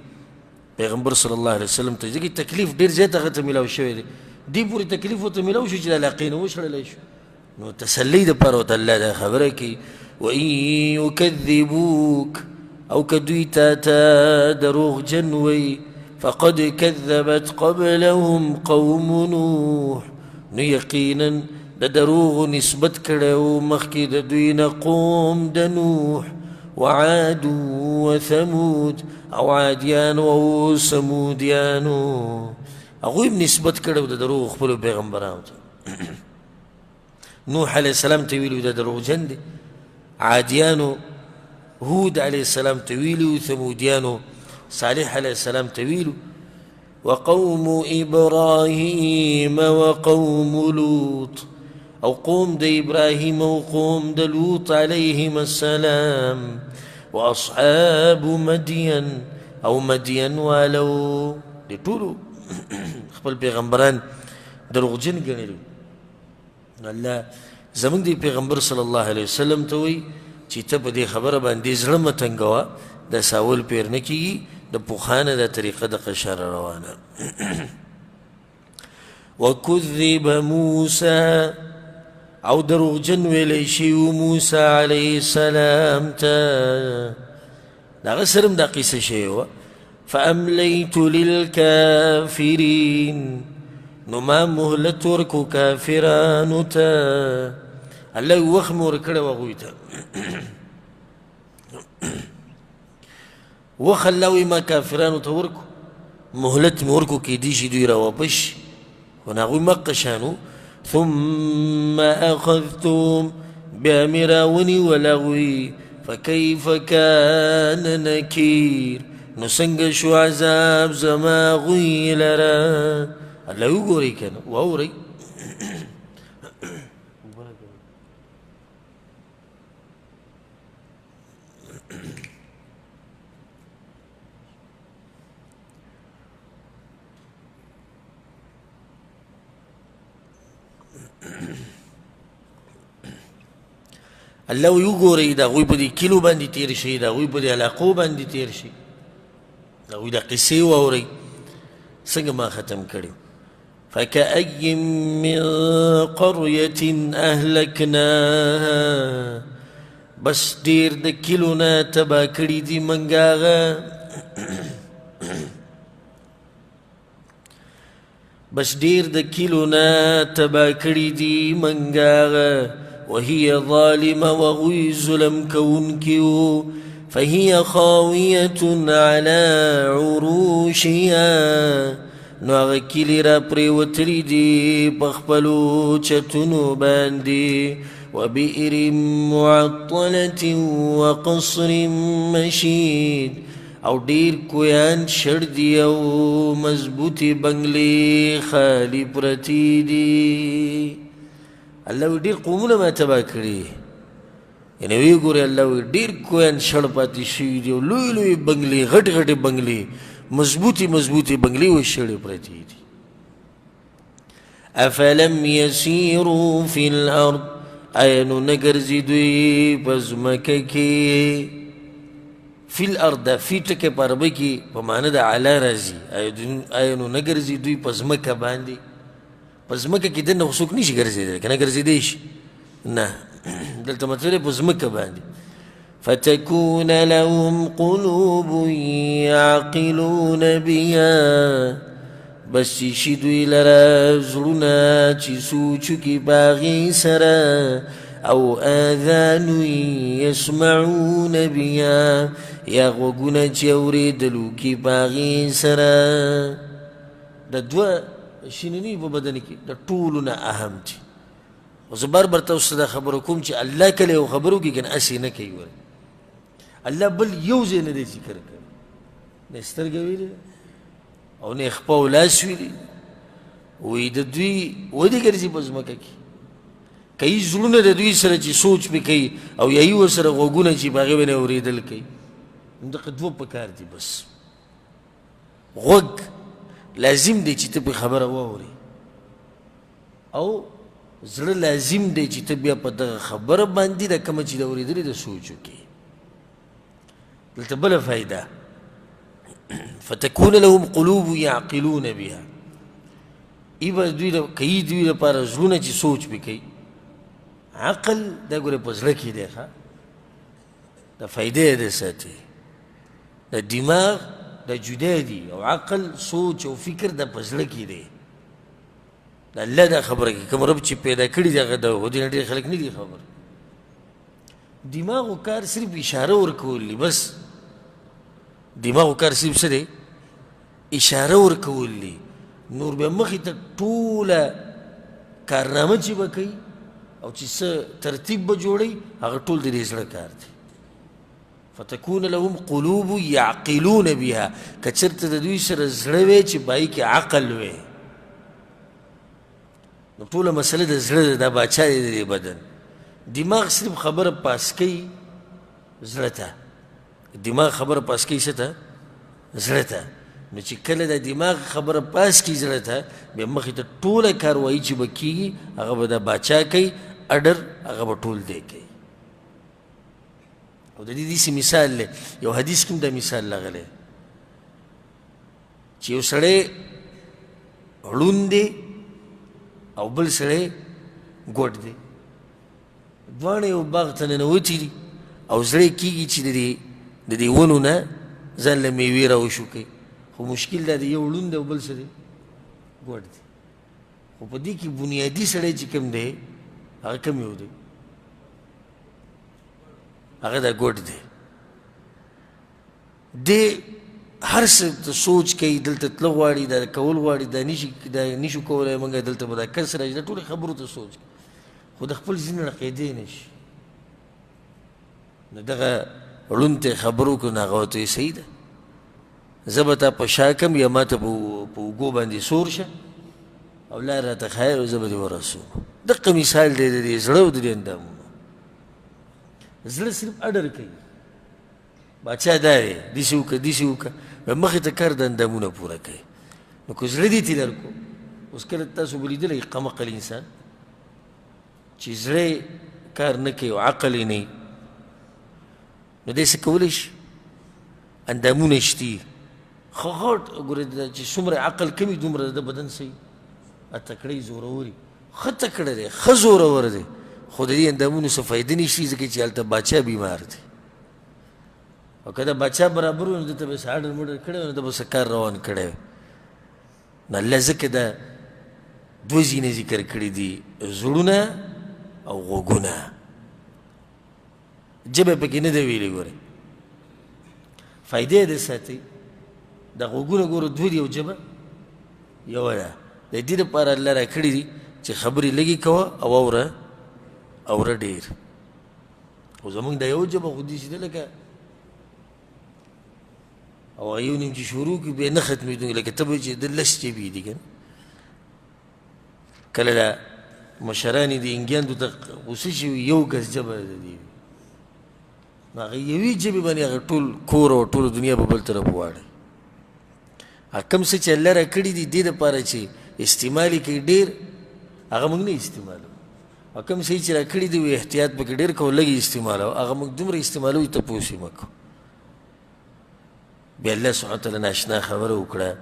پیغمبر صلی الله علیه وسلم ته، ځکه تکلیف ډېر زیات هغه ته میلاو شوی دی، دې پورې تکلیف ورته میلاو شو چې د علاقې نه وشړلی شو. نو تسلي دپاره ورته الله دا خبره کوي، وإن يكذبوك، او که دوی تا ته دروغجن وي، فقد كذبت قبلهم قوم نوح، نو یقینا د دروغو نسبت کړی و مخکې د دوی نه قوم د نوح، وعاد وثمود، او عادیانو او ثمودیانو، هغوی هم نسبت کړی و د دروغو خپلو پیغمبرانو ته. نوح علیه السلام ته ویلي دا دروغجن دی، عادیانو، هود علیه السلام ته ویلي و، ثمودیانو، صالح علیه السلام ته ویلو، وقوم ابراهیم وقوم لوط، او قوم د ابراهیم او قوم د لوط علیهم السلام، واصحاب مدین، او مدین والو، د ټولو خپل پیغمبران دروغجن ګڼلي. نو الله زموږ د پیغمبر صلی الله علیه وسلم ته وایي چې ته په دې خبره باندې زړه مه تنګوه، دا ساول پېر نه کېږي، د پخوا نه دا طریقه د قشاره روانه. وکذب موسی، او دروغجن ویلی شوي وو موسی علیه السلام ته، د هغه سره هم دا قصه شوې وه. فأملیت للکافرین، نو ما مهلت ورکو کافرانو ته، الله یې وخت مې ورکړی و هغوی ته، وخت الله وایي ما کافرانو ته ورکو، مهلت مې ورکو، کیدی شي دوی راواپس شي، خو هغوی مقه شان. ثم اخذتهم، بیا مې راونیول هغوی، فکیف کان نکیر، نو څنګه شو عذاب زما هغوی لره. الله وګورئ که نه واورئ. الله وی وګورئ د هغوی په دې کلیو باندې تېر شئ، د هغوی په دې علاقو باندې تېر شئ، د هغوی د قصې واورئ څنګه ما ختم کړي. فكأي من قرية أهلكناها، بس ډېر د کلیو نه تباه کړي دي موږ هغه، بس ډېر د کلیو نه تباه کړي دي موږ هغه، وهي ظالمة، وهغوی ظلم کوونکي وو. فهي خاوية على عروشها، نو هغه کلي را پرېوتلي دي په خپلو چتونو باندې. وبئر معطلة وقصر مشید، او ډېر کویان شړ دي او مضبوطې بنګلې خالي پرتې دي. الله وایي ډېر قومونه ما تباه کړي، یعنې ویې ګورئ الله وایي ډېر کویان شړ پاتې شوي دي او لوی لوی بنګلې، غټې غټې بنګلې، مضبوطې مضبوطې بنګلې وایي شړې پرتې دي. افلم یسیروا فی الارض، آیا نو نه ګرځي دوی په ځمکه کې؟ فی الارض، دا فی ټکی په عربۍ کې په معنی د علا راځي. آیا نو نه ګرځي دوی په ځمکه باندې؟ په ځمکه کې دننه خو څوک نشي ګرځېدلی که نه ګرځېدی شي؟ نه، دلته مطلب دی په ځمکه باندې. فتكون لهم قلوب يعقلون بها، بس چې شي دوی لره زړونه چې سوچ وکړي په هغې سره، او آذان يسمعون بها، یا غوږونه چې اورېدل وکړي په هغې سره. دا دوه شیونه نه په بدن کې، د ټولو نه اهم دي. خو زه بار بار تاسو ته دا خبره کوم چې الله کله یو خبره وکړي که نه هسې نه کوي. ورته الله بل یو ځای نه دی ذکر کړی، نه سترګه ویلې او نه خپه او لاس ویلي. وایي د دوی ودې ګرځي په ځمکه کې، که یې زړونه د دوی سره چې سوچ پې کوي او یا یې ورسره غوږونه چې په هغې باندې اورېدل کوي، نو دغه دوه پکار دي. بس غوږ لازم دی چې ته پې خبره واورې، او زړه لازم دی چې ته بیا په دغه خبره باندې دا کومه چې د اورېدلې ده سوچ وکړې. دلته بله فایده، فتكون لهم قلوب يعقلون بها، ای به دوی کوي دوی لپاره زړونه چې سوچ پې کوي. عقل دا ګوره په زړه کې دی، ښه د فایدې یې ساتي. د دماغ د جدا دي، او عقل سوچ او فکر د په زړه کې دی. د الله دا خبره کوي، کوم رب چې پیدا کړي دی هغه د دې نه ډېر خلک نه دي خبر. دماغو کار صرف اشاره ورکول دي، بس دماغو کار صرف څه دی؟ اشاره ورکول دي. نور بیا مخې ته ټوله کارنامه چې به کوي او چې څه ترتیب به جوړوي هغه ټول د دې زړه کار دی. فتكون لهم قلوب يعقلون بها، که چېرته د دوی سره زړه وی چې په هغې کې عقل وی، نو ټوله مسله د زړه ده، دا باچا دی د دې بدن. دماغ صرف خبره پاس کوي زړه ته، دماغ خبره پاس کوي څه ته؟ زړه ته. نو چې کله د دماغ خبره پاس کړي زړه ته، بیا مخې ته ټوله کاروایي چې به کېږي هغه به د باچا کوي، اډر هغه به ټول دی کوي. او د دې داسې مثال دی، یو حدیث کې هم دا مثال راغلی چې یو سړی ړوند دی او بل سړی ګوډ دی، دواړه یو باغ ته ننوتي دي او زړه یې کېږي چې د دې ونو نه ځان له میوې راوشوکوي، خو مشکل دا دی یو ړوند دی او بل څه دی ګوډ دی. خو په دې کې بنیادي سړی چې کوم دی هغه کوم یو دی؟ هغه دا ګوډ دی. دی هر څه ته سوچ کوي، دلته تله غواړي، دا کول غواړي، دا نشو کولی موږ، دلته به دا کس راشي، دا ټولې خبرو ته سوچ کوي، خو د خپل ځینې ړقېدی نه شي. نو دغه ړوند ته یې خبر وکړو، نو هغه ورته وایي صحیح ده، زه به تا په شا کړم یا ما ته په اوږو باندې سور شه او لار راته ښایه او زه به دې ورسوم. دقه مثال دی د دې زړه او د دې اندامونو. زړه صرف اډر کوي، باچا دا دی داسې وکړه داسې وکړه، بیا مخې ته کار د اندامونه پوره کوي. نو که زړه دې ترې درکړو، اوس کله تاسو به لیدلی قمقل انسان چې زړه یې کار نه کوي او عقل یې نه وي، نو دی څه کولی شي؟ اندامونه شتي ښه غټ، ګورې چې څومره عقل کمي دومره د بدن څه وي تکړه یې زورور وي، ښه تکړه دی، ښه زورور دی، خو د دې اندامونو څه فایده نشي ځکه چې هلته باچا بیمار دی. او که د باچا برابر وي نو ده ته به څه اډر مډر کړی وي، نو ده به څه کار روان کړی وي. نو الله ځکه دا دوه ځینې ذکر کړي دي، زړونه او غوږونه. ژبه پکې نه ده ویلې، ګورې فایده یې ده ساتي. دا غوږونه ګوره دوه دي او ژبه یوه ده. د دې لپاره الله راکړي دي چې خبرې لږې کوه او اوره اوره ډېر. خو زمونږ دا یو ژبه خو داسې ده لکه او یو نیم چې شروع کړي بیا نه ختمېدونکې، لکه ته به چې د لس ژبې دي که نه. کله دا مشران یې د انګیاندو ته غوسه شي، یو ګز ژبه ده دې، نو هغه یوې ژبې باندې هغه ټول کور او ټوله دنیا په بل طرف واړوي. هغه کوم څه چې الله راکړي دي دې دپاره چې استعمال یې کوي ډېر، هغه موږ نه استعمالوو. او کوم څه چې راکړي دي وایي احتیاط پکې ډېر کوو، لږ یې استعمالوو، هغه موږ دومره استعمالوو چې تپوس یې مه کوو. بیا الله سبحانه وتعالی ناشنا خبره وکړه،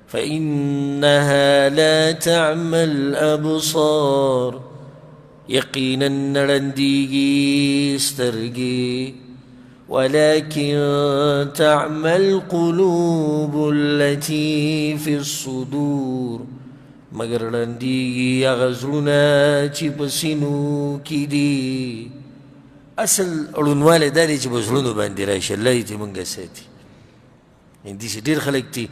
فإنها لا تعمى الأبصار، یقینا نه ړندېږي سترګې، ولكن تعمى القلوب التي في الصدور، مګر ړندېږي هغه زړونه چې په سینو کې دي. اصل ړوندوالی دا دی چې په زړونو باندې راشي، الله دې ترې موږ ساتي. داسې ډېر خلک دي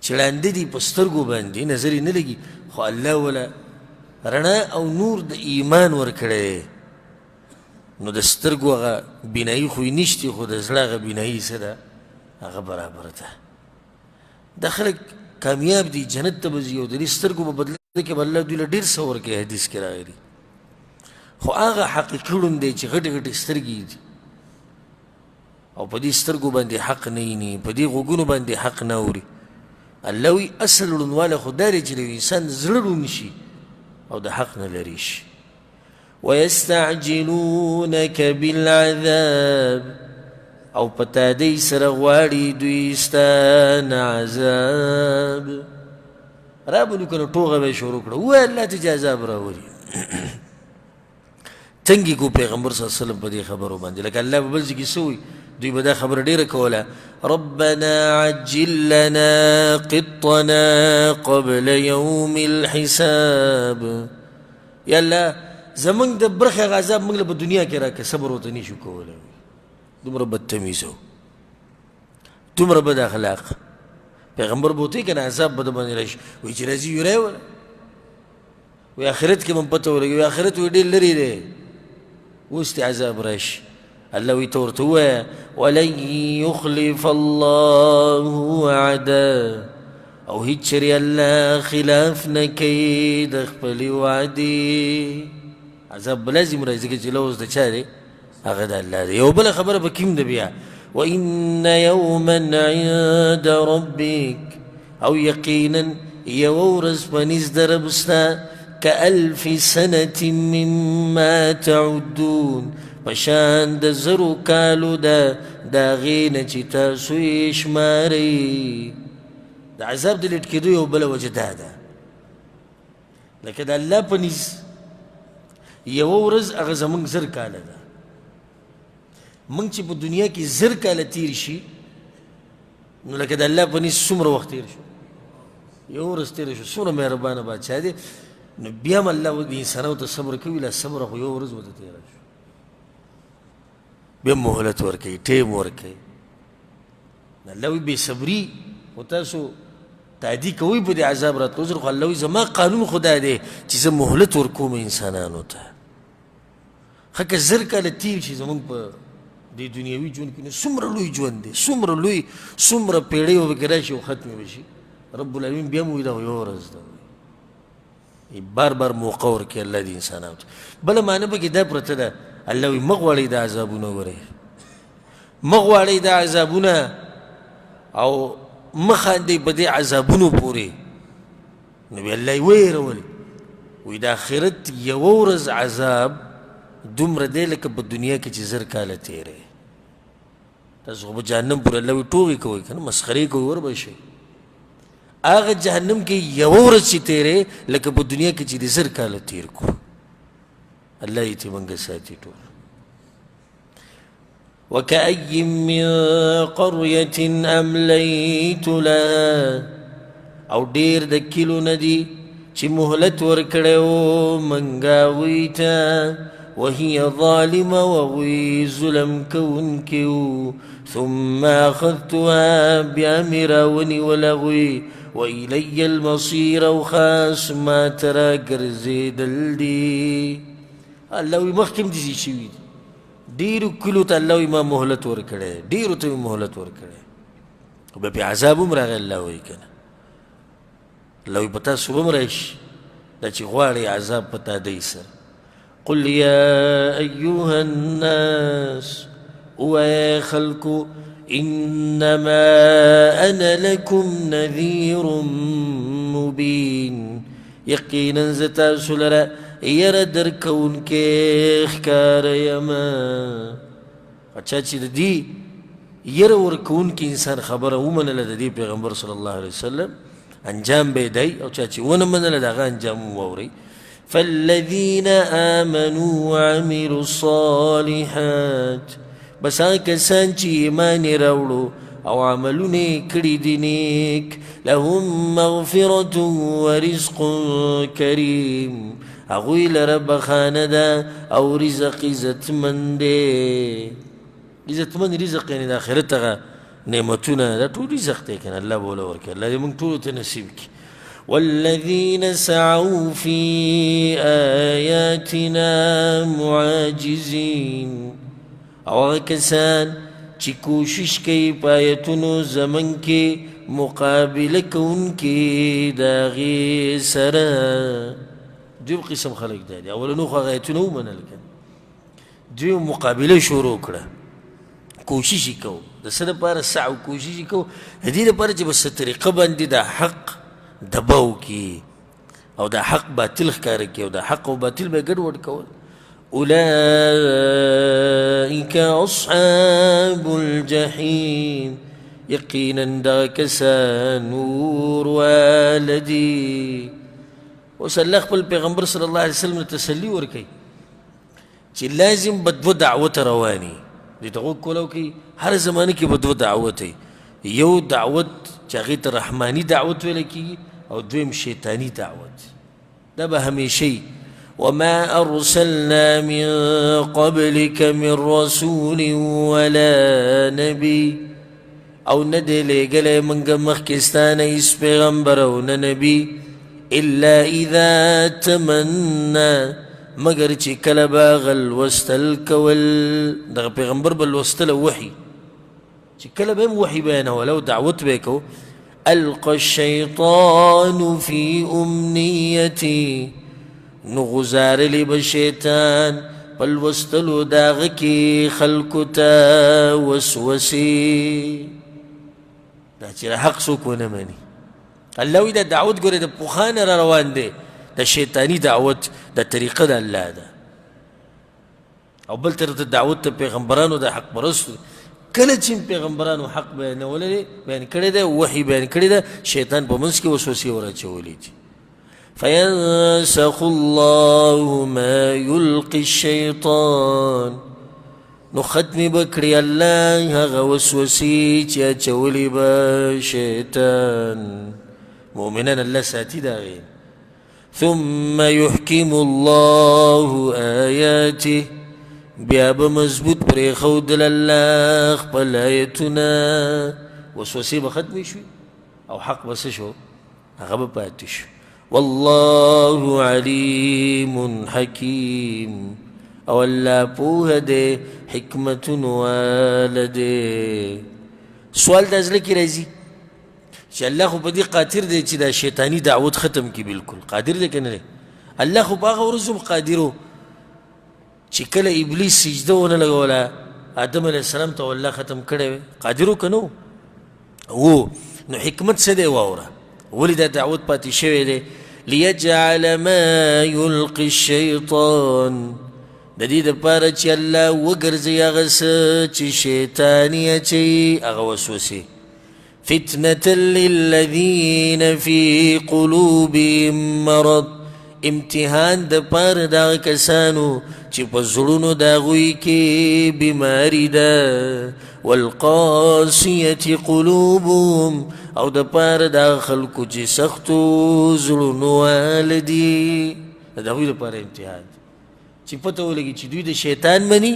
چې ړانده دي په سترګو باندې نظر یې نه لګي، خو الله وله رڼا او نور د ایمان ورکړی دی، نو د سترګو هغه بینایي خو یې نشتي، خو د زړه هغه بینایي څه ده، هغه برابر ده. دا خلک کامیاب دي، جنت ته به ځي او د دې سترګو په بدله کې به الله دوی له ډېر څه ورکوي، حدیث کې راغلي. خو هغه حقیقي ړوند دی چې غټې غټې سترګې یې دي او په دې سترګو باندې حق نه ویني، په دې غوږونو باندې حق نه اوري. الله وایي اصل ړوندوالی خو دا دی چې د یو انسان زړه ړوند شي او د حق نه لرې شي. ویستعجلونک بالعذاب، او په تادۍ سره غواړي دوی ستا نه عذاب. رابلو که نه ټوغه به یې شروع کړه، ووایه الله ته چې عذاب راولي. تنګې کو پیغمبر صلی الله علیه وسلم په دې خبرو باندې، لکه الله په بل ځای کې څه وایي، دوی به دا خبره ډېره کوله، ربنا عجل لنا قطنا قبل یوم الحساب. یا الله زمونږ د برخې هغه عذاب موږ له په دنیا کې راکړه، صبر ورته نه شو کولی. دومره بدتمیز و، دومره بد اخلاق. پیغمبر به ورته وایي که نه عذاب به درباندې راشي، وایي چې راځي یې وله، وایي آخرت کې به هم پته ولګي، وایي آخرت وایي ډېر لرې دی، اوس دې عذاب راشي. الله وایي ته ورته ووایه ولن یخلف الله وعده، او هیڅ چېرې الله خلاف نه کوي د خپلې وعدې. عذاب به لازم راځي ځکه چې لوظ د چا دی، هغه د الله دی. یوه بله خبره پکې هم ده بیا، وان یوما عند ربک، او یقینا یوه ورځ په نزد د رب ستا کألف سنة مما تعدون، په شان د زرو کالو ده د هغې نه چې تاسو یې شمارئ. د عذاب د لیټ کېدو یو بله وجه دا ده، لکه د الله په نزد یوه ورځ هغه زموږ 1000 کاله ده. موږ چې په دنیا کې 1000 کاله تېر شي، نو لکه د الله په نزد څومره وخت تېر شو؟ یوه ورځ تېره شو. څومره مهربانه بادشاه دی. نو بیا هم الله د انسانانو ته صبر کوي، لا صبر خو یوه ورځ ورته تېره شو، بیا مهلت ورکوي، ټایم ورکوي. الله وایي بې صبري خو تاسو تعدي کوئ په دې عذاب راتلو سره، خو الله وایي زما قانون خو دا دی چې زه مهلت ورکوم انسانانو ته. ښه که 1000 کاله تېر شي زموږ په دې دنیوي ژوند کې، نو څومره لوی ژوند دی، څومره لوی، څومره پېړۍ به پکې راشي او ختمې به شي. رب العالمین بیا هم وایي دا خو یوه ورځ ده، بار بار موقع ورکوي الله دې انسانانو ته. بله معنی پکې دا پرته ده، الله وایي مه غواړئ دا عذابونه وګورئ، مه غواړئ دا عذابونه او مه خاندئ په دې عذابونو پورې. نو بیا الله یې ویرول، وایي د آخرت یوه ورځ عذاب دومره دی لکه په دنیا کې چې 1000 کاله تېری. تاسو خو په جهنم پورې الله وایي ټوغې کوئ که نه، مسخرې کوئ، ور به شئ. هغه جهنم کې یوه ورځ چې تېرې لکه په دنیا کې چې د 1000 کاله تېر کړو. الله یې ترې موږ ساتي ټول. وكأي من قرية أمليت لها، او ډېر د کلو نه دي چې مهلت ورکړی و موږ هغوی ته، وهي ظالمة، وهغوی ظلم کوونکي وو. ثم أخذتها، بیا مې راونیول هغوی، وإلي المصير، او خاص ما ته راګرځېدل دي. الله وایي مخکې هم داسې شوي دي، ډېرو کلو ته الله وایي ما مهلت ورکړی، ډېرو ته مې مهلت ورکړی، خو بیا پرې عذاب هم راغی. الله وایي که نه، الله وایي په تاسو به هم راشي دا چې غواړئ عذاب په تادۍ سره. قل يا أيها الناس، ووایه خلکو، إنما أنا لكم نذير مبين، یقینا زه تاسو لره یره درکوونکی ښکاره یمه. چا چې د دې یره ورکوونکي انسان خبره ومنله د دې پیغمبر صلی الله علیه وسلم، انجام به یې دی، او چا چې ونه منله د هغه انجام هم واورئ. فالذین آمنوا وعملوا الصالحات، بس هغه کسان چې ایمان یې راوړو او عملونه یې کړي دي نیک، لهم مغفرة ورزق کریم، هغوی لره بخښنه ده او رزق عزتمن دی. عزتمن رزق یعنې د آخرت هغه نعمتونه، دا ټول رزق دی که نه، الله به وله ورکړي. الله دې موږ ټولو ته نصیب کړي. والذین سعوا فی آیاتنا معاجزین، او هغه کسان چې کوشش کوي په آیتونو زموږ کې مقابله کوونکي د هغې سره. دویم قسم خلک دا دي، اولنو خو هغه آیتونه ومنل که نه، دویم مقابله شروع کړه، کوشش یې کوو د څه دپاره؟ سعو کوشش یې کوو د دې دپاره چې په څه طریقه باندې د حق دباو کړي او د حق باطل ښکاره کړي، او د حق او باطل به یې ګډوډ کول. أولئك أصحاب الجحيم، یقینا دغه کسان اور واله دي. اوس الله خپل پیغمبر صلی الله علیه وسلم ته تسلي ورکوي چې لازم به دوه دعوته رواني دې ته غوږ کولاو کوي. هر زمانه کې به دوه دعوت وي، یو دعوت چې هغې ته رحماني دعوت ویل کېږي، او دویم شیطاني دعوت. دا به همیشه وي. وما أرسلنا من قبلك من رسول ولا نبي، او نه دی لېږلی موږ مخکې ستا نه هېڅ پیغمبر او نه نبي، الا اذا تمنا، مګر چې کله به هغه لوستل کول، دغه پیغمبر به لوستله وحي، چې کله به هم وحي بیانوله او دعوت به یې کو، القى الشیطان فی امنیتی، نو غزارلی به شیطان په لوستلو د هغه کې خلکو ته وسوسې. دا چې حق څوک ونه مني. الله وایي دا دعوت ګورې د پخوا نه را روان دی، د شیطاني دعوت د طریقه د الله ده. او بل طرف ته دعوت ته پیغمبرانو د حق پرستو، کله چې پیغمبرانو حق بیانولی بیان کړی دی، وحي بیان کړی ده، شیطان په منځ کې وسوسې وراچولې دي. فینسخ الله ما یلقي الشیطان، نو ختمې به کړي الله هغه وسوسې چې اچولې به شیطان. مؤمنان الله ساتي د هغې. ثم يحكم الله آياته، بیا به مضبوط پرېښودل الله خپل آیتونه. وسوسې به ختمې شوې او حق به څه شو؟ هغه به پاتې شو. والله علیم حکیم، او الله پوهه دی، حکمتونو واله دی. سوال دا زړه کې راځي چې الله خو په دې قادر دی چې دا شیطاني دعوت ختم کړي، بالکل قادر دی که نه دی؟ الله خو په هغه ورځ هم قادر و چې کله ابلیس سجده ونه لګوله آدم علیه السلام ته، الله ختم کړی وی، قادر و که نه و؟ نو حکمت څه دی؟ واوره، ولې دا دعوت پاتې شوی دی؟ لیجعل ما یلقي الشیطان، د دې دپاره چې الله وګرځوي هغه څه چې شیطان یې اچوي، هغه وسوسې. فتنة للذین فی قلوبهم مرض، امتحان د پاره د هغه کسانو چې په زړونو د هغوی کې بیماري ده. والقاسیة قلوبهم، او د پاره د هغه خلکو چې سختو زړونو واله دي، د هغوی دپاره امتحان دی چې پته ولګي چې دوی د شیطان مني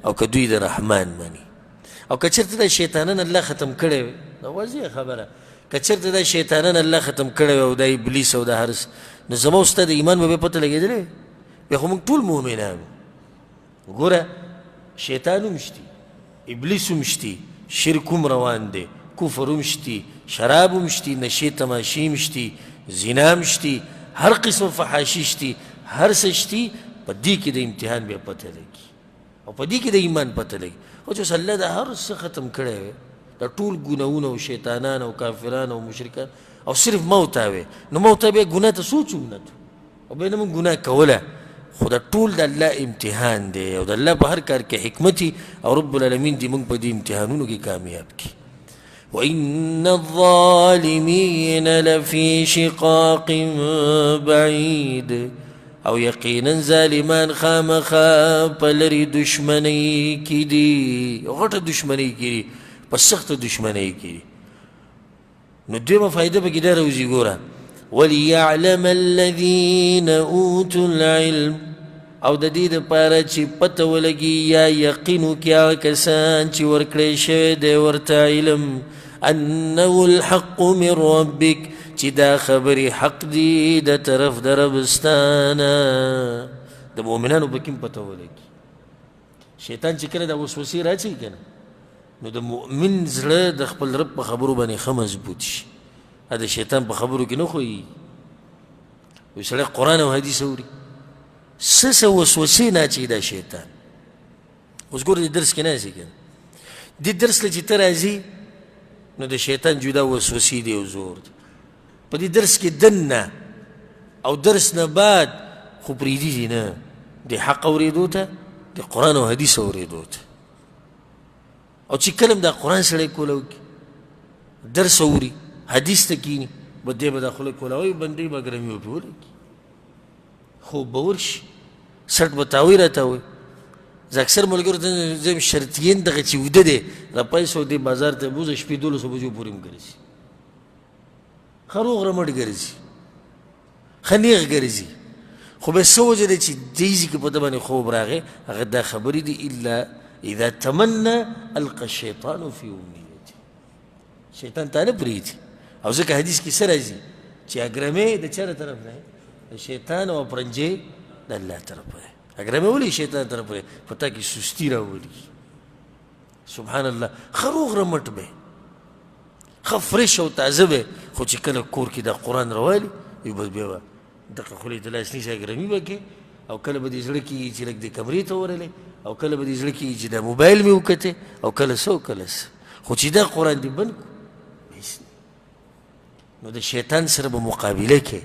او که دوی د رحمان مني. او که چېرته دا شیطانان الله ختم کړی وي، دا واضح خبره، که چېرته دا شیطانان الله ختم کړی وي او دا ابلیس او دا هر څه، نو زما او ستا د ایمان به بیا پته لګېدلی وي، بیا خو موږ ټول مؤمنان. ګوره شیطان هم شتي، ابلیس هم شتي، شرک هم روان دی، کفر هم شتي، شراب هم شتي، نشې تماشې هم شتي، زنا هم شتي، هر قسم فحاشي شتي، هر څه شتي. په دې کې د امتحان بیا پته لګي او په دې کې د ایمان پته لګي. خو چې اوس الله دا هر څه ختم کړی وي، دا ټول ګناهونه او شیطانان او کافران او مشرکان او صرف ما او تا وي، نو ما او تا بیا ګناه ته سوچ هم نه او بیا نه موږ ګناه کوله. خو دا ټول د الله امتحان دی او د الله په هر کار کې حکمت او رب العالمین دې موږ په دې امتحانونو کې کامیاب کړي. وإن الظالمین لفي شقاق بعید، او یقینا ظالمان خامخا په لرې دښمنۍ کې دي، غټه دښمنۍ کې دي، په سخته دښمنۍ کې دي. نو دویمه فایده پکې دا راوځي، ګوره، وليعلم الذين اوتوا العلم، او د دې دپاره چې پته ولګي یا یقین وکړي هغه کسان چې ورکړی شوی دی ورته علم، انه الحق من ربک، چې دا خبرې حق دي د طرف د رب ستانه. د مؤمنانو پکې هم پته ولګي. شیطان چې کله دا وسوسې راچوي که نه، نو د مؤمن زړه د خپل رب په خبرو باندې ښه مضبوط شي، د شیطان په خبرو کې نه ښویېږي. یو سړی قرآن او حدیث اوري، څه څه وسوسې نه اچوي دا شیطان. اوس ګوره دې درس کې نه راځي که نه، دې درس له چې ته راځي نو د شیطان جدا وسوسې دی او زور دی. په دې درس کې دننه او درس نه بعد خو پرېږدي دي نه، د حق اورېدو ته، د قرآن او حدیث اورېدو ته. او چې کله هم دا قرآن سړی کولاو کړي، درس اوري، حدیث ته کښېني، به دی به دا خوله کولاوي، بندۍ به ګرمي ورپې ولګي، خوب به ورشي، سټ به تاوی راتاوي. زه اکثر ملګرو ته ځم، شرطیین دغه چې ویده دی راپاڅو دې بازار ته بوځه، شپې 12 بجو پورې هم ګرځي، ښه روغ رمټ ګرځي، ښه نېغ ګرځي، خو بیا څه وجه ده چې دې ځای کې په ده باندې خوب راغی؟ هغه دا خبرې دي، الا اذا تمنى القى الشیطان فی امنیته، شیطان تا نه پرېږدي. او ځکه حدیث کې څه راځي چې اګرمې د چا طرف نه؟ د شیطان، او پرنجې د الله طرف دی. اګرمې ولې شیطان طرف دی؟ په تا کې سستی راولي. سبحان الله، ښه روغ رمټ به، ښه فرش او تازه به، خو چې کله کور کې دا قرآن راوالي، یو بس بیا به دغه خولې ته لاس نیسي، ګرمي به کې او کله به دې زړه کېږي چې لږ دې کمرې ته ورغلې، او کله به دې زړه کېږي چې دا موبایل مې وکتې، او کله څه او کله څه. خو چې دا قرآن دې بند کړو هېڅ نه. نو د شیطان سره به مقابله کوې.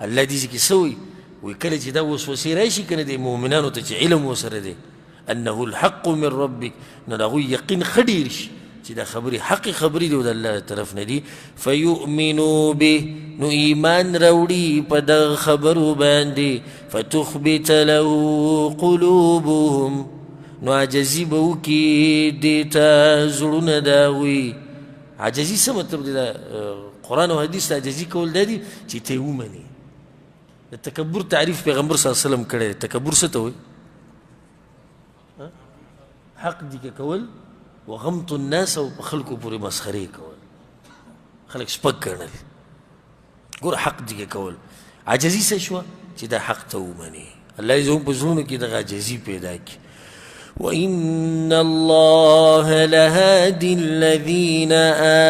الله دې ځکه څه وایي؟ وایي کله چې دا وسوسې راشي که نه د مؤمنانو ته چې علم ورسره دی انه الحق من ربک، نو د هغوی یقین ښه ډېر شي چې دا خبرې حقې خبرې دي او د الله له طرف نه دي. فیؤمنو به، نو ایمان راوړي په دغه خبرو باندې. فتخبت له قلوبهم، نو عاجزي به وکړي دې ته زړونه د هغوی. عاجزي څه مطلب دی؟ دا قرآن او حدیث ته عاجزي کول دا دي چې ته یې ومنې. د تکبر تعریف پیغمبر صلی الله علیه وسلم کړی دی. تکبر څه ته وایي؟ حق دي کول وغمط الناس او په خلکو پورې مسخرې کول، خلک سپک ګڼل. ګوره حق دي کول. عاجزي څه شوه؟ چې دا حق ته ومنې. الله یې زموږ په زړونو کې دغه عاجزي پیدا کړي. وإن الله لهادي الذين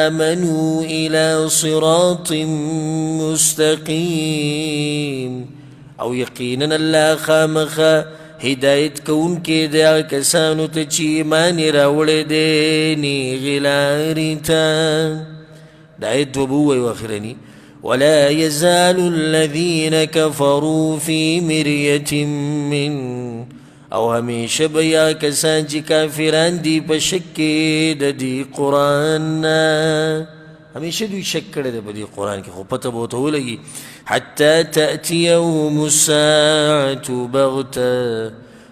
آمنوا إلى صراط مستقيم. او یقینا الله خامخا هدایت کوونکی دی هغه کسانو ته چې ایمان یې راوړی دی نیغې لارې ته. دا آیت دوه به ووایو اخرني. ولا يزال الذين كفروا في مرية من، او همیشه به یا کسان چې کافران دي په شک کې د دې قرآن نه. همیشه دوی شک کړی دی په دې قرآن کې، خو پته به ورته ولګي. حتی تأتیهم الساعة بغته،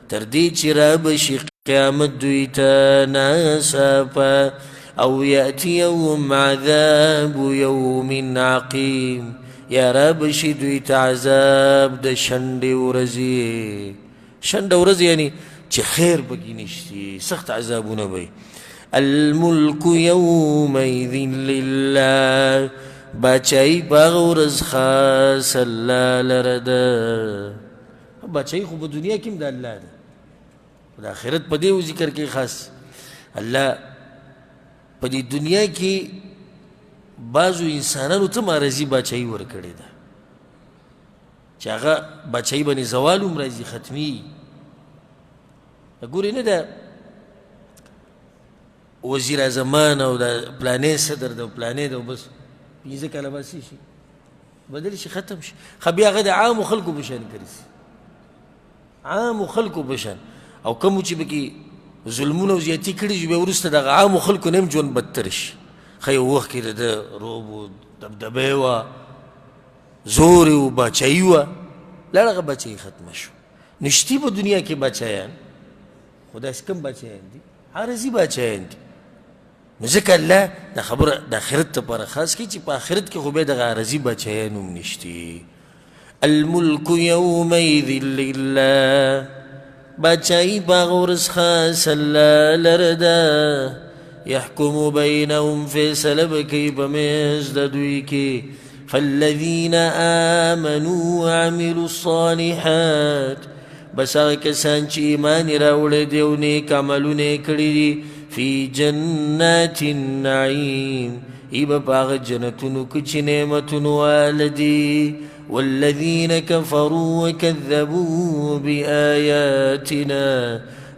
تر دې چې را به شي قیامت دوی ته ناڅاپه. او یأتیهم عذاب یوم عقیم، یا را به شي دوی ته عذاب د شنډې ورځې. شنډه ورځ یعنی چې خیر پکې نشتي، سخت عذابونه به وي. الملک یومئذ لله، باچایي په هغه ورځ خاص الله لره ده. باچایي خو په دنیا کې هم د الله ده، د آخرت په دې ذکر کې خاص الله. په دې دنیا کې بعضو انسانانو ته معرضي باچایي ورکړې ده چې هغه باچایي باندې زوال هم راځي، ختمي. ګورې نه ده وزیر اعظمان او د پلانې صدر ده او پلانې ده، بس 5 کاله بس شي بدل شي ختم شي. خو بیا هغه د عامو خلکو په شان ګرځي، عامو خلکو په شان. او کومو چې پکې ظلمونه او زیاتي کړي چې بیا وروسته دغه عامو خلکو نه هم ژوند بدتر شي. ښه یو وخت کې د ده روب و دبدبه یې وه، زور یې و، باچایي وه، لاړه هغه باچایي ختمه شوه. نشتي په دنیا کې باچایان، خو داسې کم باچایان دي، عارضي باچایان دي. نو ځکه الله دا خبره د آخرت لپاره خاص کوي چې په آخرت کې خو بیا دغه عارضي باچایان هم نشتي. الملک یومئذ لله، باچایي په هغه ورځ خاص الله لره ده. يحكم بينهم، فیصله به کوي په منځ د دوی کې. فالذین آمنوا وعملوا الصالحات، بس هغه کسان چې ایمان یې راوړی دی او نیک عملونه یې کړي دي، فی جنات النعیم، ای به په هغه جنتونو کې چې نعمتونو واله دي. والذین کفروا وکذبوا بآیاتنا،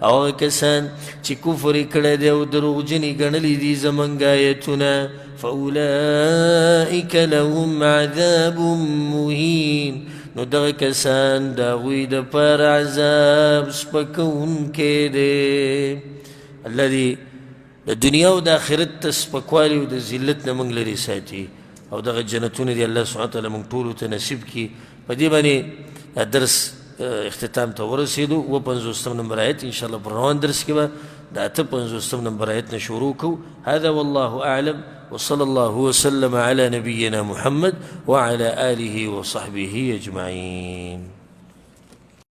او هغه کسان چې کفر یې کړی دی او دروغجن یې ګڼلي دي زموږ آیتونه، فأولئک لهم عذاب مهین، نو دغه کسان د هغوی دپاره عذاب سپکوونکی دی. الله دې د دنیا او د آخرت ته سپکوالی او د ذلت نه موږ لرې ساتي، او دغه جنتونه دې الله سبحانه وتعالی موږ ټولو ته نصیب کړي. په دې باندې دا درس اختتام ته ورسېدو. 57 نمبر آیت ان شاء الله په روان درس کې به د 58 نمبر آیت نه شروع کوو. هذا والله اعلم، وصلى الله وسلم على نبينا محمد وعلى آله وصحبه أجمعين.